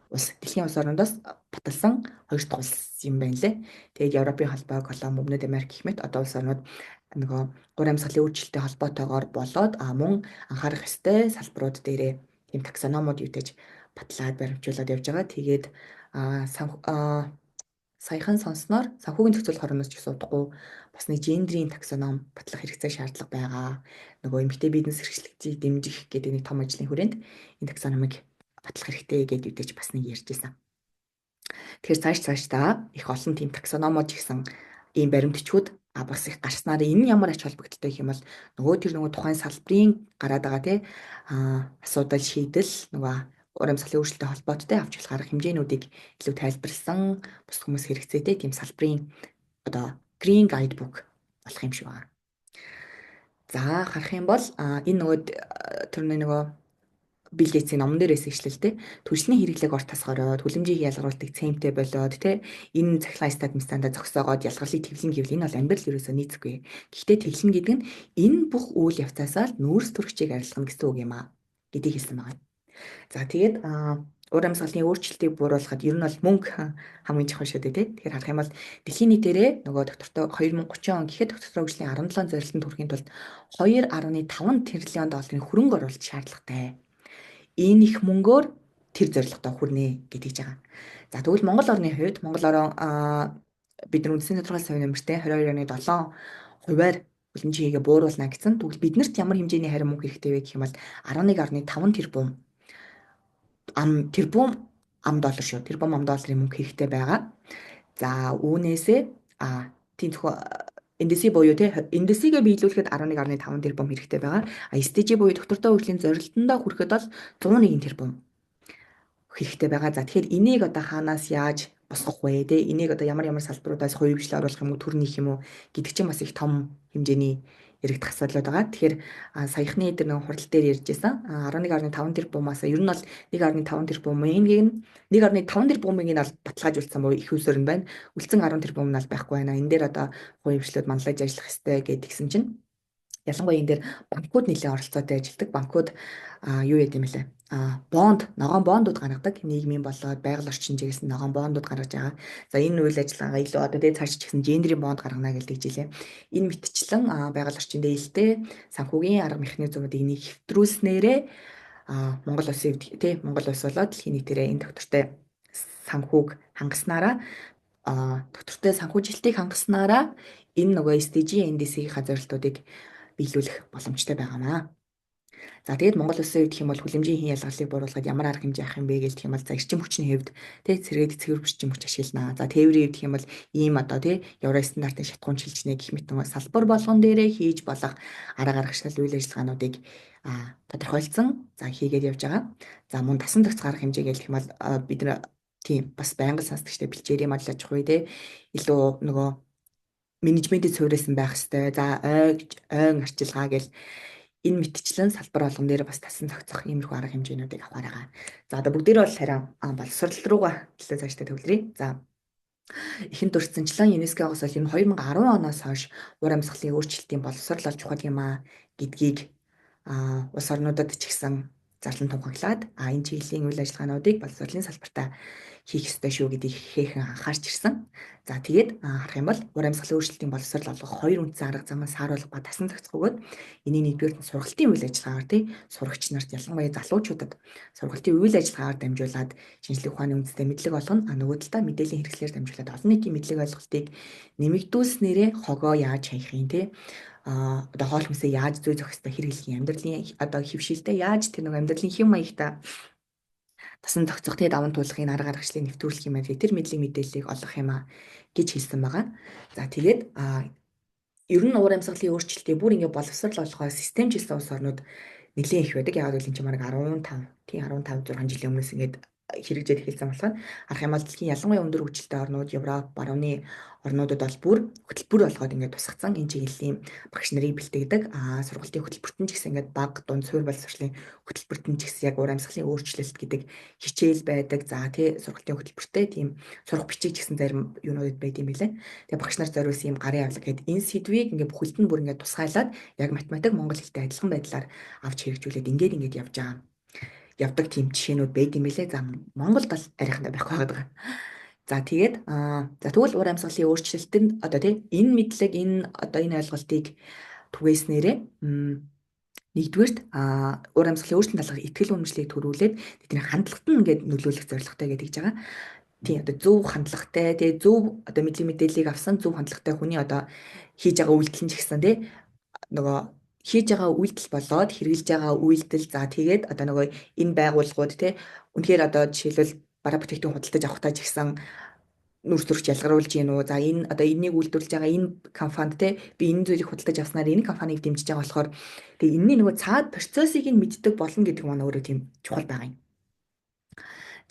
улс, дэлхийн улс орнуудаас баталсан хоёр дахь улс юм байна лээ. Тэгээд Европын холбоо, Колумб, Өмнөд Америк гэх мэт одоо улс орнууд нөгөө уур амьсгалын өөрчлөлттэй холбоотойгоор болоод мөн анхаарах ёстой салбарууд дээрээ тийм таксономууд юутэж батлаад баримтжуулаад явж байгаа. Тэгээд саяхан сонссноор санхүүгийн зохицуулах хорооноос ч гэсэн удахгүй бас нэг гендрийн таксоном батлах хэрэгцээ, шаардлага байгаа. Нөгөө эмэгтэй бизнес эрхлэгчийг дэмжих гэдэг нэг том ажлын хүрээнд энэ таксономыг батлах хэрэгтэй гэдээ юутэж бас нэг ярьж байсан. Тэгэхээр цааш цаашдаа их олон тийм таксономууд гэсэн ийм баримт бичгүүд бас их гарснаар энэ ямар ач холбогдолтой гэх юм бол нөгөө тэр нөгөө тухайн салбарын гараад байгаа, тий, асуудал, шийдэл, нөгөө уур амьсгалын өөрчлөлттэй холбоотой авч болох арга хэмжээнүүдийг илүү тайлбарласан, бус хүмүүс хэрэгцээтэй тийм салбарын одоо green guidebook болох юм шиг байна. За, харах юм бол энэ нөгөө тэрний нөгөө Билл Гейтсийн номон дээрээс ишлэл, те, түлшний хэрэглээг ор тас хороод, хүлэмжийг ялгаруулдаг цемтэй болоод, те, энэ цахилгаан стад мстанда зогсоогоод ялгарлыг тэглэн гэвэл энэ бол амьдрал ерөөсөө нийцэхгүй. Гэхдээ тэглэн гэдэг нь энэ бүх үйл явцаасаа л нүүрс төрөгчийг арилгана гэсэн үг юм а гэдгийг хэлсэн байгаа. За, тэгээд уур амьсгалын өөрчлөлтийг бууруулахад ер нь бол мөнгө хамгийн чухал шүү дээ, тий. Тэгэхээр харах юм бол дэлхийн нийтээрээ нөгөө тогтвортой 2030 он гэхэд тогтвортой хөгжлийн 17 зорилтод хүрэхийн тулд 2.5 триллион долларын хөрөнгө оруулалт шаардлагатай. Энэ их мөнгөөр тэр зорилготой хүрнэ гэдгийг байгаа. За, тэгвэл Монгол орны хувьд, Монгол орон бид нар үндсний тодорхойлсон хувь нэмэртэй 22.7 хувиар хүлэмжийн хийгээ бууруулна гэсэн. Тэгвэл биднэрт ямар хэмжээний харин мөнгө хэрэгтэй вэ гэх юм бол 11.5 тэрбум ам доллар шүү. Тэрбум ам долларын мөнгө хэрэгтэй байгаа. За, үүнээсээ тийм зөвхөн NDC буюу, тий, NDC-гээ биелүүлэхэд 11.5 тэрбум хэрэгтэй байгаа. А SDG буюу тогтвортой хөгжлийн зорилтондоо хүрэхэд бол 101 тэрбум хэрэгтэй байгаа. За, тэгэхээр энийг одоо хаанаас яаж босгох вэ, те, энийг одоо ямар ямар салбаруудаас хувийн оруулах юм уу, төр нөх юм уу гэдэг чинь бас их том хэмжээний яригдах асуудлууд байгаа. Тэгэхээр саяхны тэр нэг хурал дээр ярьж байсан 11.5 тэрбумаас ер нь бол 1.5 тэрбумын 1.5 тэрбумыг нь бол баталгаажуулсан буюу их усөр нь байна. Үлдсэн 10 тэрбум нь бол байхгүй байна. Энэ дээр одоо хувийн хвшлүүд манлайж ажиллах ёстой гэдгийгсэн чинь ялангуяа энэ дээр банкуд нэлээд оролцоотой ажилладаг. Банкуд юу яд юм бэлээ? Бонд, ногоон бондууд гаргадаг. Нийгмийн болоод байгаль орчин чиглэсэн ногоон бондууд гаргаж байгаа. За, энэ үйл ажиллагаагаа илүү одоо тэгээ цааш ч гэсэн гендрийн бонд гаргана гэж жилээ. Энэ мэтчлэн байгаль орчин дээлтэй санхүүгийн арга механизмуудыг нэг хэвтрүүлснээрээ Монгол улсын тий, Монгол улс болоод дэлхийн нийтээрээ энэ доктортой санхүүг хангаснараа, доктортой санхүүжилтийг хангаснараа энэ нөгөө SDG, NDC-ийн зорилтуудыг биелүүлэх боломжтой байгаамаа. За, тэгээд Монгол улсын хувьд гэх юм бол хүлэмжийн хийн ялгарлыг бууруулахад ямар арга хэмжээ авах юм бэ гэх юм бол, за, эрчим хүчний хувьд тий, сэргээд цэвэр эрчим хүч ашиглана. За, тээврийн хувьд гэх юм бол ийм одоо тий, евро стандартын шатхуун шилжнэ гэх мэт нөгөө салбар болгон дээрээ хийж болох арга аргачлал, үйл ажиллагаануудыг тодорхойлцсон. За, хийгээд явж байгаа. За, мөн тасан зохицох арга хэмжээ гэх юм бол бид нар тийм бас байнга сонсдогчтой бэлчээрийн модал аж ахуй тий, илүү нөгөө менежментийн суурилсан байх хэвээр. За, ойн арчилгаа гэл энэ мэтчлэн салбар болгон дээр бас тасан зохицох иймэрхүү арга хэмжээнүүдийг авахар байгаа. За, одоо бүгдээрээ бол харин боловсрол руугаа төлөө цаашдаа төвлөрье. За, эхэнд дурдсанчлан ЮНЕСКО-гоос бол энэ 2010 оноос хойш уур амьсгалын өөрчлөлтийн боловсрол олж чухал юм а гэдгийг улс орнуудад ч гэсэн зарлан тунхаглаад, энэ чиглэлийн үйл ажиллагаануудыг боловсролын салбартаа хийх ёстой шүү гэдгийг ихээхэн анхаарч ирсэн. За, тэгээд харах юм бол уур амьсгалын өөрчлөлтийн боловсрол олгох хоёр үндсэн арга зам нь сааруулах ба тасан зохицох бөгөөд энэний нэгдүгээр нь сургалтын үйл ажиллагаагаар тий, сурагч нарт, ялангуяа залуучуудад сургалтын үйл ажиллагаагаар дамжуулаад шинжлэх ухааны үндэстэй мэдлэг олгоно. А нөгөө талдаа мэдээллийн хэрэгслээр дамжуулаад олон нийтийн мэдлэг ойлголтыг нэмэгдүүлснээрээ хогоо яаж хаях юм тий, одоо хоол хүнсээ яаж зүй зохистой хэрэглэх юм, амьдралын одоо хэвшилтэй яаж тэр нэг амьдралын хэв маягтай тасан зохицох тий, даван туулахын арга аргачлалыг нэвтрүүлэх юм аа, тэр мэдлэг мэдээллийг олгох юм а гэж хэлсэн байгаа. За, тэгээд ер нь уур амьсгалын өөрчлөлтийг бүр ингэ боловсрол олгоо системжилсэн улс орнууд нэлээд их байдаг. Яг л энэ чинь бараг 15 тий, 15 6 жилийн өмнөөс ингээд хэрэгжээд эхэлсэн болохоор харах юм бол дэлхийн ялангуяа өндөр хөгжилтэй орнууд, Европ, барууны орнуудад бол бүр хөтөлбөр болгоод ингээд тусгацсан энэ чиглэлийн багш нарыг бэлтгэдэг. Сургалтын хөтөлбөрт нь ч гэсэн ингээд бага, дунд, суурь боловсролын хөтөлбөрт нь ч гэсэн яг уур амьсгалын өөрчлөлт гэдэг хичээл байдаг. За тий, сургалтын хөтөлбөртэй тийм сурах бичиг ч гэсэн зарим юунуудад байд юм билээ. Тэгээ багш нар зориулсан юм гарын авлага гэдэг энэ сэдвийг ингээд бүхэлд нь бүр ингээд тусгайлаад яг математик, монгол хэлтэй адилхан байдлаар авч хэрэгжүүлээд ингээд ингээд явж байгаа явдаг тийм жишээнүүд байд юм билээ. За, Монголд бол арайхандаа байхгүй байгаа. За, тэгээд за, тэгвэл уур амьсгалын өөрчлөлтөнд одоо тий, энэ мэдлэг, энэ одоо энэ ойлголтыг түгээснээрээ нэгдүгээрт уур амьсгалын өөрчлөлтийн талаар итгэл үнэмшлийг төрүүлээд тэдний хандлагат нь ингээд нөлөөлөх зорилготой гэдэг гэж байгаа. Тийм, одоо зөв хандлагатай тий, зөв одоо мэдлэг мэдээллийг авсан зөв хандлагатай хүний одоо хийж байгаа үйлдэл нь ч гэсэн тий, нөгөө хийж байгаа үйлдэл болоод хэрэглэж байгаа үйлдэл, за, тэгээд одоо нөгөө энэ байгууллагууд тий, үнэхээр одоо жишээлбэл бараа бүтээгдэхүүн худалдаж авахдаа ч гэсэн нүүрс төрч ялгаруулж гин үү? За, энэ одоо энэнийг үйлдвэрлэж байгаа энэ компанид те, би энэ зүйлийг худалдаж авснаар энэ компанийг дэмжиж байгаа болохоор тэгээ энэний нөгөө цаад процессыг нь мэддэг болно гэдэг маань өөрөө тийм чухал байгаа юм.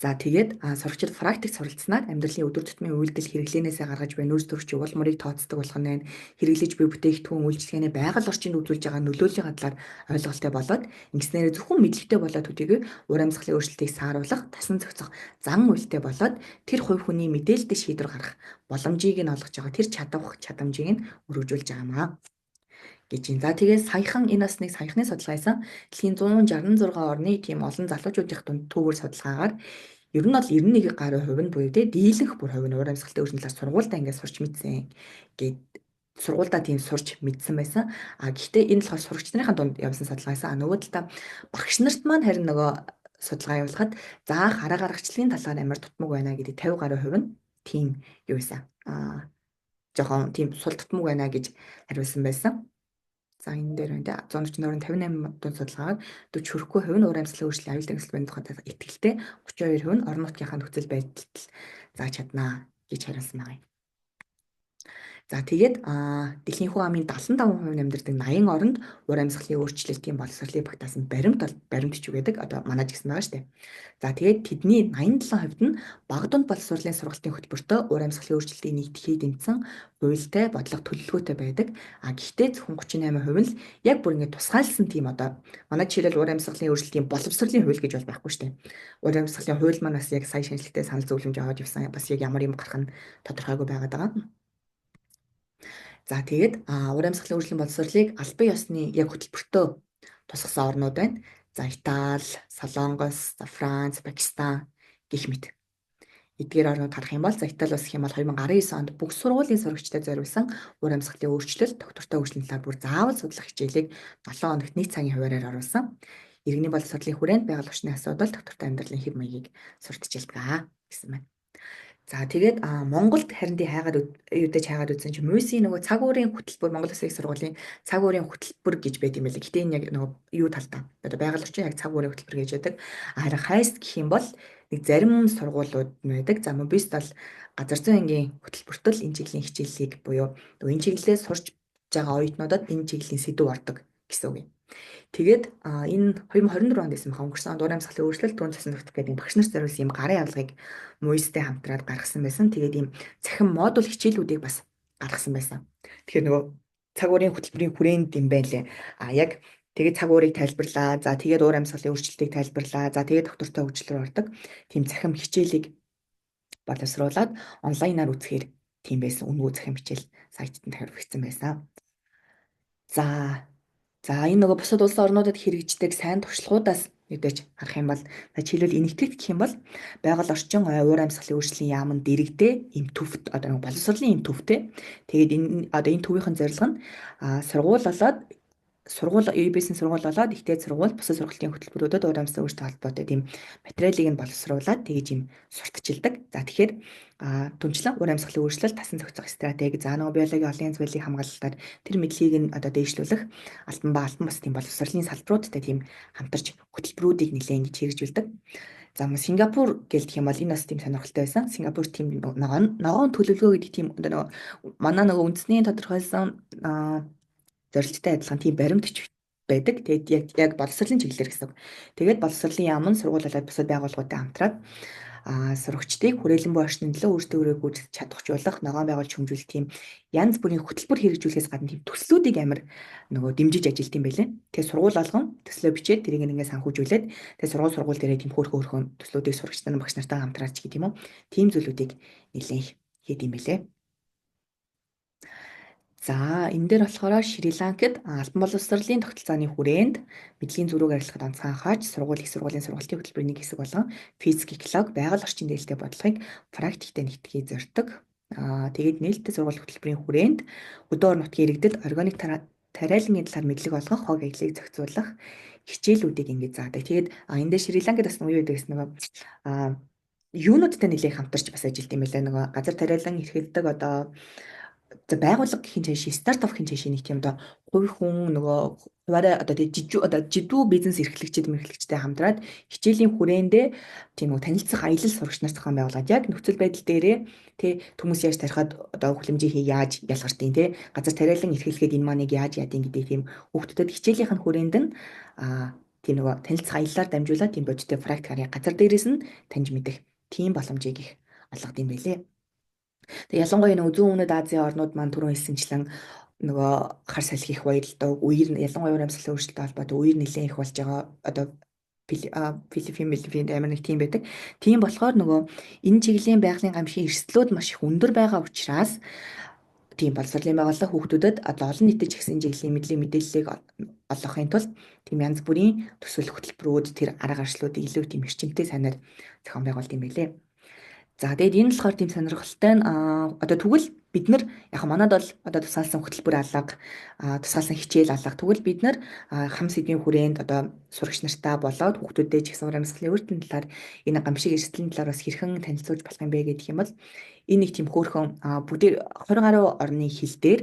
За, тэгээд сурагчид практик суралцсанаар амьдралын өдөр тутмын үйлдэл хэрэглээнээсээ гаргаж буй нүүрс төрч уул мөрийг тооцдог болох нь байна. Хэрэглэж буй бүтээгдэхүүн үйлчилгээний байгаль орчинд үзүүлж байгаа нөлөөллийн талаар ойлголттой болоод ингэснээр зөвхөн мэдлэгтэй болоод төдийгүй уур амьсгалын өөрчлөлтийг сааруулах, тасан зохицох зан үйлтэй болоод тэр хувь хүний мэдээлэлтэй шийдвэр гаргах боломжийг нь олгож байгаа тэр чадвах чадамжийг нь өргөжүүлж байгаа юм аа гэж юм. За, тэгээд саяхан энэ бас нэг саяхны судалгаа хийсэн. Дэлхийн 166 орны тийм олон залуучуудын дунд түүвэр судалгаагаар ер нь бол 91 гаруй хувь нь буюу те, дийлэнх бүр хувь нь уур амьсгалтай өөрчлөлт талаар сургуульдаа ингээд сурч мэдсэн гээд, сургуульдаа тийм сурч мэдсэн байсан. А гэхдээ энэ болохоор сурагч нарын дунд явсан судалгаа байсан. А нөгөө талдаа багш нарт маань харин нөгөө судалгаа явуулахад заах арга аргачлалын талаар амар дутмаг байна гэдэг 50 гаруй хувь нь тийм юу байсан. Жоохон тийм сул дутмаг байна гэж хариулсан байсан. За, энэ дээр байна те, 140 58 дунд судалгаагаар 40 хүрэхгүй хувь нь уур амьсгалын өөрчлөлт, аюул дагсал байна тухайд итгэлтэй, 32% нь орон нутгийнхаа нөхцөл байдалд зааж чаднаа гэж хариулсан байгаа юм. За, тэгээд дэлхийн хүн амын 75% амьдардаг 80 оронд уур амьсгалын өөрчлөлтийн боловсролыг багтаасан баримт бол баримт ч үгээдэг. Одоо манай ч гэсэн байгаа шүү дээ. За, тэгээд тэдний 87% нь бага дунд боловсролын сургалтын хөтөлбөртөө уур амьсгалын өөрчлөлтийг нэгтгэхийг дэмжсэн хуультай, бодлого төлөвлөгөөтэй байдаг. А гэхдээ зөвхөн 38% нь л яг бүр ингэ тусгаалсан тийм одоо манай жишээлбэл уур амьсгалын өөрчлөлтийн боловсролын хууль гэж бол байхгүй шүү дээ. Уур амьсгалын хууль маань бас яг сая шинжилгээтэй санал зөвлөмж аваад явсан, бас яг ямар юм гарах нь тодорхойгүй байгаад байгаа. За, тэгээд уур амьсгалын өөрчлөлтийн боловсролыг албан ёсны яг хөтөлбөртөө тусгасан орнууд байна. За, Итали, Солонгос, за, Франц, Пакистан гэх мэт. Эдгээр орнууд харах юм бол, за, Итали улс гэх юм бол 2019 онд бүх сургуулийн сурагчдад зориулсан уур амьсгалын өөрчлөлт, тогтвортой хөгжлийн талаар бүр заавал судлах хичээлийг 7 хоногт 1 цагийн хуваараар оруулсан. Иргэний боловсролын хүрээнд байгаль орчны асуудал, доктортой амьдралын хэв маягийг сурталчилдаг гэсэн байна. За, тэгээд Монголд харин тий хайгаад юудаж хайгаад үзсэн чинь МУИС-ийн нөгөө цаг уурын хөтөлбөр, Монгол Улсын их сургуулийн цаг уурын хөтөлбөр гэж байт юм байлээ. Гэтэ энэ яг нөгөө юу талдаа. Одоо байгаль орчин яг цаг уурын хөтөлбөр гэж байдаг. Харин HYST гэх юм бол нэг зарим сургуулиуд нь байдаг. За, MOBIUZ бол газар зүйн ангийн хөтөлбөрт л энэ чиглэлийн хичээллийг буюу нөгөө энэ чиглэлээ сурч байгаа оюутнуудад энэ чиглэлийн сэдэв ордог гэсэн үг юм. Тэгээд энэ 2024 онд байсан баха, өнгөрсөн онд уур амьсгалын өөрчлөлт, түүнд цусан нөхцөл гэдэг багш нарт зориулсан юм гарын авлагыг МУИС-тэй хамтраад гаргасан байсан. Тэгээд ийм цахим модуль хичээлүүдийг бас гаргасан байсан. Тэгэхээр нөгөө цаг уурын хөтөлбөрийн хүрээнд юм байлээ. А яг тэгээд цаг уурыг тайлбарлаа. За, тэгээд уур амьсгалын өөрчлөлтийг тайлбарлаа. За, тэгээд доктортой хөгжил рүү ордог. Тийм цахим хичээлийг боловсруулад онлайнаар үзэхээр тийм байсан. Үнэгүй цахим хичээл сайтад нь тавигдсан байсан. За, энэ нөгөө бусад улс орнуудад хэрэгждэг сайн туршлагуудаас мэдээж харах юм бол, за, жишээлбэл Энэтхэгт гэх юм бол байгаль орчин уур амьсгалын өөрчлөлийн яамн дэргэдээ ийм төвт, одоо нэг боловсролын ийм төвтэй. Тэгээд энэ одоо энэ төвийнхэн зорилго нь сургууль болоод сургууль EBS-ийн сургууль болоод их дээд сургууль, бусад сургалтын хөтөлбөрүүдэд уур амьсгалын өөрчлөлттэй холбоотой тийм материалыг нь боловсруулад тэгэж юм сурталчилдаг. За, тэгэхээр түнчлэн уур амьсгалын өөрчлөлт, тасан зохицох стратеги, за, нөгөө биологийн олон янз байдлыг хамгаалалтаар тэр мэдлэгийг нь одоо дээшлүүлэх албан ба албан бус тийм боловсролын салбаруудтай тийм хамтарч хөтөлбөрүүдийг нэлээд ингэж хэрэгжүүлдэг. За, Сингапур гэлдэх юм бол энэ бас тийм сонирхолтой байсан. Сингапур тийм ногоон ногоон төлөвлөгөө гэдэг тийм одоо нөгөө манай нөгөө үндэсний тодорхойлсон зорилттой адилхан тийм баримт бичиг байдаг. Тэгээд яг боловсролын чиглэлээр гэсэн үг. Тэгээд боловсролын яам нь сургууль болоод бусад байгууллагуудтай хамтраад сурагчдыг хүрээлэн буй орчны төлөө өөрсдөө өөрийгөө гүйцэтгэж чадахжуулах, ногоон байгуулж хөгжүүлэх тийм янз бүрийн хөтөлбөр хэрэгжүүлэхээс гадна тийм төслүүдийг амар нөгөө дэмжиж ажилт юм байлээ. Тэгээ сургууль болгон төслөө бичээд тэрийг ингээд санхүүжүүлээд, тэгээ сургууль сургууль дээрээ тийм хөөрхөн хөөрхөн төслүүдийг сурагч нар, багш нартай хамтраач гэх юм уу. Тийм зүйлүүдийг нэлээд хийд юм байлээ. За, энэ дээр болохоор Шри Ланкад албан боловсролын тогтолцооны хүрээнд мэдлэгийн зөрүүг арилгахад онцгой анхаарч, сургууль, их сургуулийн сургалтын хөтөлбөрийн нэг хэсэг болгон физик, экологи, байгаль орчин дээлтэй бодлогыг практиктэй нэгтгэхийг зорддог. Тэгээд нээлттэй сургууль хөтөлбөрийн хүрээнд хөдөө орон нутгийн иргэдэд органик тариалангийн талаар мэдлэг олгох, хог аяллыг зохицуулах хичээлүүдийг ингэж заадаг. Тэгээд энэ дээр Шри Ланкад бас юу гэдэг гэсэн нөгөө юунуудтай нэлээд хамтарч бас ажилт юм байлаа. Нөгөө газар тариалан эрхэлдэг одоо за байгууллага гэхин цааш стартап гэхин цааш нэг тийм одоо хувь хүн нөгөө хуваараа одоо тэг жижиг одоо жидүү бизнес эрхлэгчид мэрхлэгчтэй хамтраад хичээлийн хүрээндээ тийм үү танилцах аялал сурагч нар зохион байгуулад, яг нөхцөл байдал дээрээ тэ хүмүүс яаж тарихад одоо хүлэмжийн хий яаж ялгартیں тэ газар тариалан эрхлэхэд энэ маныг яаж яадیں гэдэг тийм хүүхдүүдэд хичээлийнх нь хүрээнд нь тийм нөгөө танилцах аяллаар дамжуулаад тийм бодиттой практикаар газар дээрээс нь таньж мэдэх тийм боломжийг их олгод юм байлээ. Тэгээ ялангуяа нөгөө зүүн өмнөд Азийн орнууд маань түрүүн хэлсэнчлэн нөгөө хар салхи их баярлдаг, үер, ялангуяа уур амьсгалын өөрчлөлттэй холбоотой үер нэлээд их болж байгаа. Одоо Филиппин, Филиппинд амар нэг тийм байдаг. Тийм болохоор нөгөө энэ чиглэлийн байгалийн гамшигын эрсдлүүд маш их өндөр байгаа учраас тийм боловсролын байгууллага хүүхдүүдэд одоо олон нийтэд ч гэсэн чиглэлийн мэдлэг мэдээллийг олгохын тулд тийм янз бүрийн төсөл хөтөлбөрүүд, тэр арга барилуудыг илүү тийм эрчимтэй сайнаар зохион байгуулд юм байлээ. За, тэгээд энэ болохоор тийм сонирхолтой нь одоо тэгвэл бид нар яг манад бол одоо тусгаалсан хөтөлбөр алга, тусгаалсан хичээл алга. Тэгвэл бид нар хам сэдвийн хүрээнд одоо сурагч нартаа болоод хүүхдүүдэд ч гэсэн уур амьсгалын өөрчлөлтийн талаар, энэ гамшиг эрсдлийн талаар бас хэрхэн танилцуулж болох юм бэ гэдэг юм бол энэ нэг тийм хөөрхөн бүгдээ 20 гаруй орны хэл дээр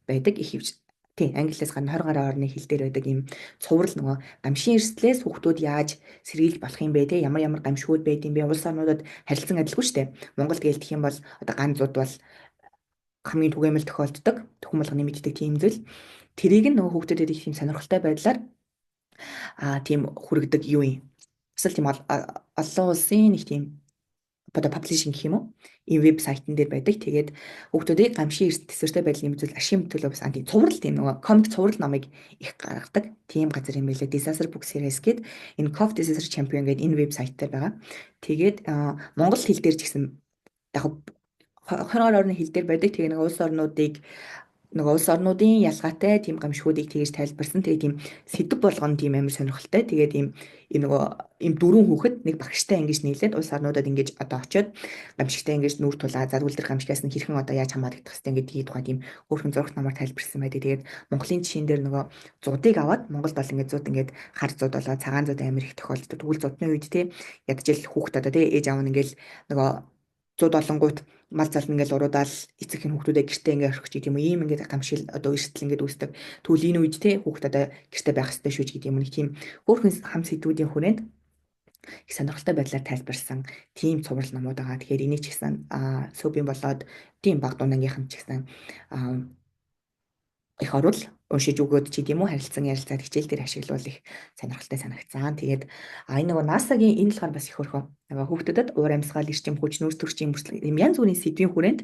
байдаг их хөвч. Тийм, англиас гадна 20 гаруй орны хэл дээр байдаг ийм цуврал, нөгөө гамшийн эрсдлээс хүүхдүүд яаж сэргийлж болох юм бэ те, ямар ямар гамшигуд байд юм бэ, улс орнуудад харилцан адилгүй шүү дээ. Монголд гэлдэх юм бол одоо ганцууд бол хамгийн түгээмэл тохиолддог, хүн болгоны мэддэг тийм зүйл. Тэрийг нь нөгөө хүүхдүүдэд их тийм сонирхолтой байдлаар тийм хүргэдэг юу юм. Бас л тийм олон улсын нэг тийм одоо publishing гэх юм уу? Ийм вебсайтн дээр байдаг. Тэгээд хүүхдүүдийг гамшийн төсвөртэй байдлын зүйл ашигын төлөө бас анти цуврал, тийм нөгөө комик цуврал номыг их гаргадаг. Тийм газар юм байлээ. Disaster Book Series гээд энэ Cove Disaster Champion гээд энэ вебсайт дээр байгаа. Тэгээд монгол хэл дээр ч гэсэн яг 20 гаруй орны хэл дээр байдаг. Тэгээ нэг улс орнуудыг Нөгөө улс орнуудын ялгаатай тийм гамшигуудыг тэгж тайлбарсан. Тэгээд тийм сэдэв болгоно тийм амар сонирхолтой. Тэгээд ийм ийм нөгөө ийм дөрвөн хүүхэд нэг багштай ингэж нийлээд улс орнуудад ингэж одоо очиод гамшигтай ингэж нүүр тулаа за тэгвэл тэр гамшигаас нь хэрхэн одоо яаж хамгаалагдах хэвтэй ингээд тухай тийм хөөрхөн зурагт номоор тайлбарсан байдаг. Тэгээд Монголын жишээн дээр нөгөө зуудыг аваад Монголд бол ингээд зууд ингээд хар зууд болоо цагаан зууд амар их тохиолддог. Тэгвэл зудны үед те ядчил хүүхэд одоо те ээж аав нь ингээд нөгөө зууд олонгуут мал зал ингээл уруудаал эцэг хэн хүүхдүүдээ гэртээ ингээ орхих гэдэг юм уу, ийм ингээд гамшил одоо эрсдэл ингээд үүсдэг. Тэгвэл энэ үед те хүүхд одоо гэртээ байх ёстой шүү гэдэг юм нэг тийм хөөрхөн хам сэдвүүдийн хүрээнд их сонирхолтой байдлаар тайлбарсан тийм цуврал номууд байгаа. Тэгэхээр энийг ч гэсэн сүүбийн болоод тийм баг дунангийнхан ч гэсэн их орвол уншиж өгөөд ч гэдэм үү, харилцан ярилцаад хичээл дээр ашиглавал их сонирхолтой санагцсан. Тэгээд энэ нөгөө NASA-гийн энэ болохоор бас их хөрхөн. Нөгөө хүүхдүүдэд уур амьсгал, эрчим хүч, нүүрс төрчийн мөрчлөг юм янз бүрийн сэдвийн хүрээнд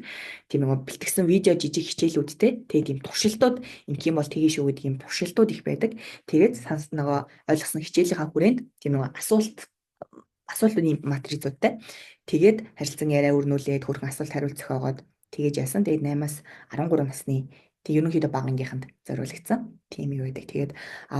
тийм нөгөө бэлтгэсэн видео жижиг хичээлүүдтэй, тэгээд тийм туршилтууд ингэх юм бол тгий шүү гэдэг юм туршилтууд их байдаг. Тэгээд санс нөгөө ойлгосон хичээлийнхаа хүрээнд тийм нөгөө асуултын матрицуудтай тэгээд харилцан яриа өрнүүлээд хөрхөн асуулт хариулт зохиогоод тэгэж яасан. Тэгээд 8-аас 13 насны тэг ерөнхийдөө бага ангийнханд зориулагдсан тийм юу байдаг. Тэгээд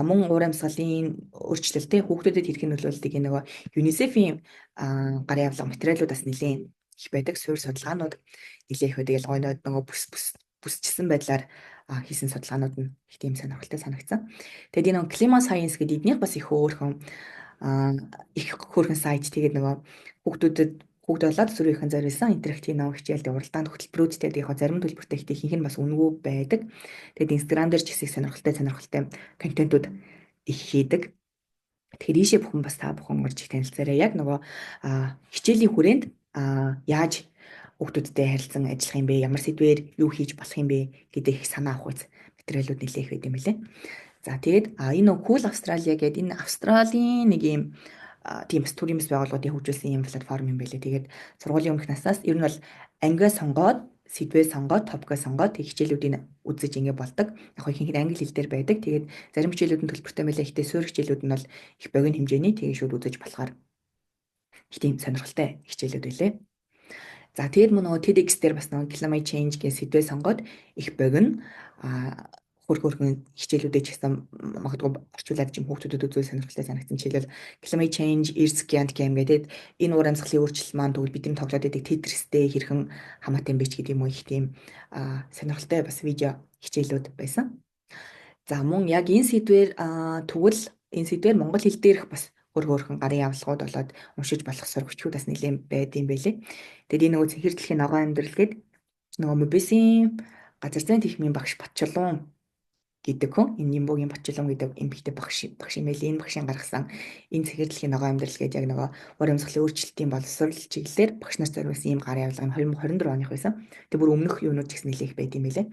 мөн уур амьсгалын өөрчлөлттэй хүүхдүүдэд хэрхэн нөлөөлдөг нөгөө UNICEF-ийн гарын авлага материалууд бас нэлээд их байдаг. Суурь судалгаанууд нэлээд их байдаг. Ялангуяа нөгөө бүс бүс бүсчсэн байдлаар хийсэн судалгаанууд нь их тийм сонирхолтой санагдсан. Тэгээд энэ Climate Science гэдэг эднийх бас их хөөрхөн их хөөрхөн сайт. Тэгээд нөгөө хүүхдүүдэд хүүхд болоод зүрийнхэн зориулсан интерактив ном хичээлд уралдаанд хөтөлбөрүүдтэй, яг зарим төлбөртэй, ихтэй ихэнх нь бас үнэгүй байдаг. Тэгээд Instagram дээр ч их сонирхолтой контентууд их хийдэг. Тэгэхээр ийшээ бүхэн бас та бүхэн орж их танилцаарай. Яг нөгөө хичээлийн хүрээнд яаж хүүхдүүдтэй харилцан ажиллах юм бэ? Ямар сэдвээр юу хийж болох юм бэ гэдэг их санаа авах үз материалууд нэлээх байд юм билээ. За, тэгээд энэ нөгөө Cool Australia гэдэг энэ Австралийн нэг юм тийм бас төрийн бас байгууллагуудын хөгжүүлсэн юм платформ юм байлээ. Тэгээд сургуулийн өмнөх наснаас ер нь бол ангиа сонгоод, сэдвээ сонгоод, topic оо сонгоод тэг хичээлүүдийг үзэж ингэ болдог. Яг ихэнх нь англи хэл дээр байдаг. Тэгээд зарим хичээлүүд нь төлбөртэй байлаа. Гэхдээ суурь хичээлүүд нь бол их богино хэмжээний, тэгээд шууд үзэж болохоор их тийм сонирхолтой хичээлүүд байлээ. За, тэгээд мөн нөгөө TEDx дээр бас нөгөө climate change гэх сэдвээ сонгоод их богино хөрхөн хичээлүүдээ ч гэсэн магадгүй орчуулад ч юм хүүхдүүдэд үзвэл сонирхолтой санагдсан. Жишээлбэл, Climate Change Earth Giant Game гэдэг энэ уур амьсгалын өөрчлөлт маань тэгвэл бидний тоглоод байдаг Tetris-тэй хэрхэн хамаатай юм бэ ч гэдэг юм уу, их тийм сонирхолтой бас видео хичээлүүд байсан. За, мөн яг энэ сэдвээр тэгвэл энэ сэдвээр монгол хэл дээрх бас хөрхөн гарын авлагууд болоод уншиж болох сургагчуд бас нэлээд байд юм байлээ. Тэгээд энэ нөгөө цэнхэр дэлхийн ногоон амьдрал гээд нөгөө Мобисийн газар зүйн техникийн багш Батчулуун гэдэг хүн, энэ Нимбугийн Батчулуун гэдэг эмэгтэй багш юм байл. Энэ багшийн гаргасан энэ цэнхэр дэлхийн ногоон амьдрал гэдэг яг нөгөө уур амьсгалын өөрчлөлтийн боловсрол чиглэлээр багш нар зориулсан ийм гарын авлага нь 2024 оных байсан. Тэг бүр өмнөх юунууд ч гэсэн нэлээх байд юм байлээ,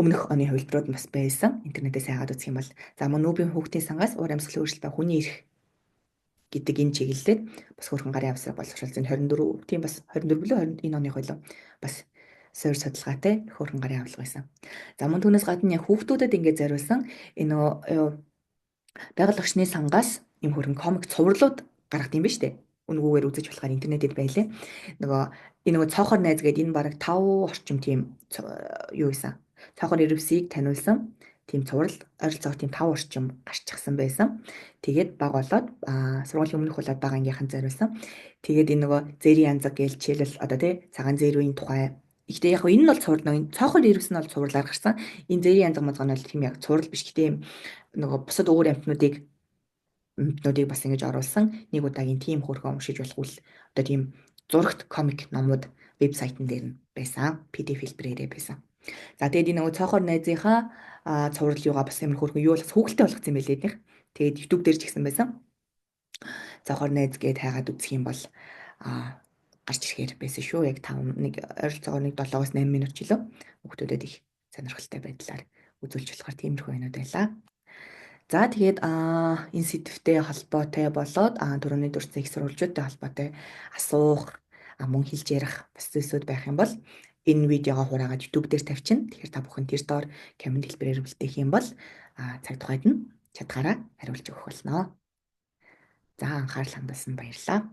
өмнөх оны хувилбарууд бас байсан. Интернетээс хайгаад үзэх юм бол. За, мөн Нүүбийн хүүхдийн сангаас уур амьсгалын өөрчлөлт ба хүний эрх гэдэг энэ чиглэлээр бас хөөрхөн гарын авсраг боловсруулсан 24, тийм, бас 24 билүү, 20 энэ оны хойлоо бас суурь судалгаатай хөөрхөн гарын авлага байсан. За, мөн түүнээс гадна яг хүүхдүүдэд ингээд зориулсан энэ нөгөө байгаль орчны сангаас юм хөөрхөн комик цувралууд гаргад юм ба штэ. Үнэгүйгээр үзэж болохоор интернетэд байлээ. Нөгөө энэ нөгөө цоохор найз гэдэг энэ бараг 5 орчим тийм юу байсан. Цоохор ирвсийг таниулсан тийм цуврал ойролцоогоо тийм 5 орчим гарчихсан байсан. Тэгээд баг болоод сургуулийн өмнөх болоод бага ангийнхан зориулсан. Тэгээд энэ нөгөө зээрийн янзаг гээл жишээлбэл одоо тий цагаан зээрүүийн тухай. Гэхдээ яг энэ нь бол цуврал, нөгөө цоохор ирвэс нь бол цувралаар гарсан. Энэ зээрийн янзаг мазга нь бол тийм яг цуврал биш. Гэтэ юм нөгөө бусад өөр амьтнуудыг бас ингэж оруулсан. Нэг удаагийн тийм хөөрхөн уншиж болох үл одоо тийм зурагт комик номууд вебсайтн дээр нь байсан. PDF хэлбэрээрээ байсан. За, тэгээд энэ нөгөө цоохор найзынхаа цуврал юугаа бас ямар хөөрхөн юу бас хүүхэлтэй болгоцсон юм байлээ эднийх. Тэгээд YouTube дээр ч гэсэн байсан. Цоохор найз гээд хайгаад үзэх юм бол гарч ирэхээр байсан шүү. Яг 5 нэг ойролцоогоор нэг 7-оос 8 минут ч илүү хүүхдүүдэд их сонирхолтой байдлаар үзүүлж болохоор тиймэрхүү юмнууд байлаа. За, тэгээд энэ сэдвтэй холбоотой болоод түрүүний дурдсан их сурвалжуудтай холбоотой асуух, мөн хэлж ярих бас зүйлсүүд байх юм бол энэ видеогоо хураагаад YouTube дээр тавьчихна. Тэгэхээр та бүхэн тэр доор comment хэлбэрээр үлдээх юм бол цаг тухайд нь чадгаараа хариулж өгөх болно. За, анхаарал хандуулсан баярлалаа.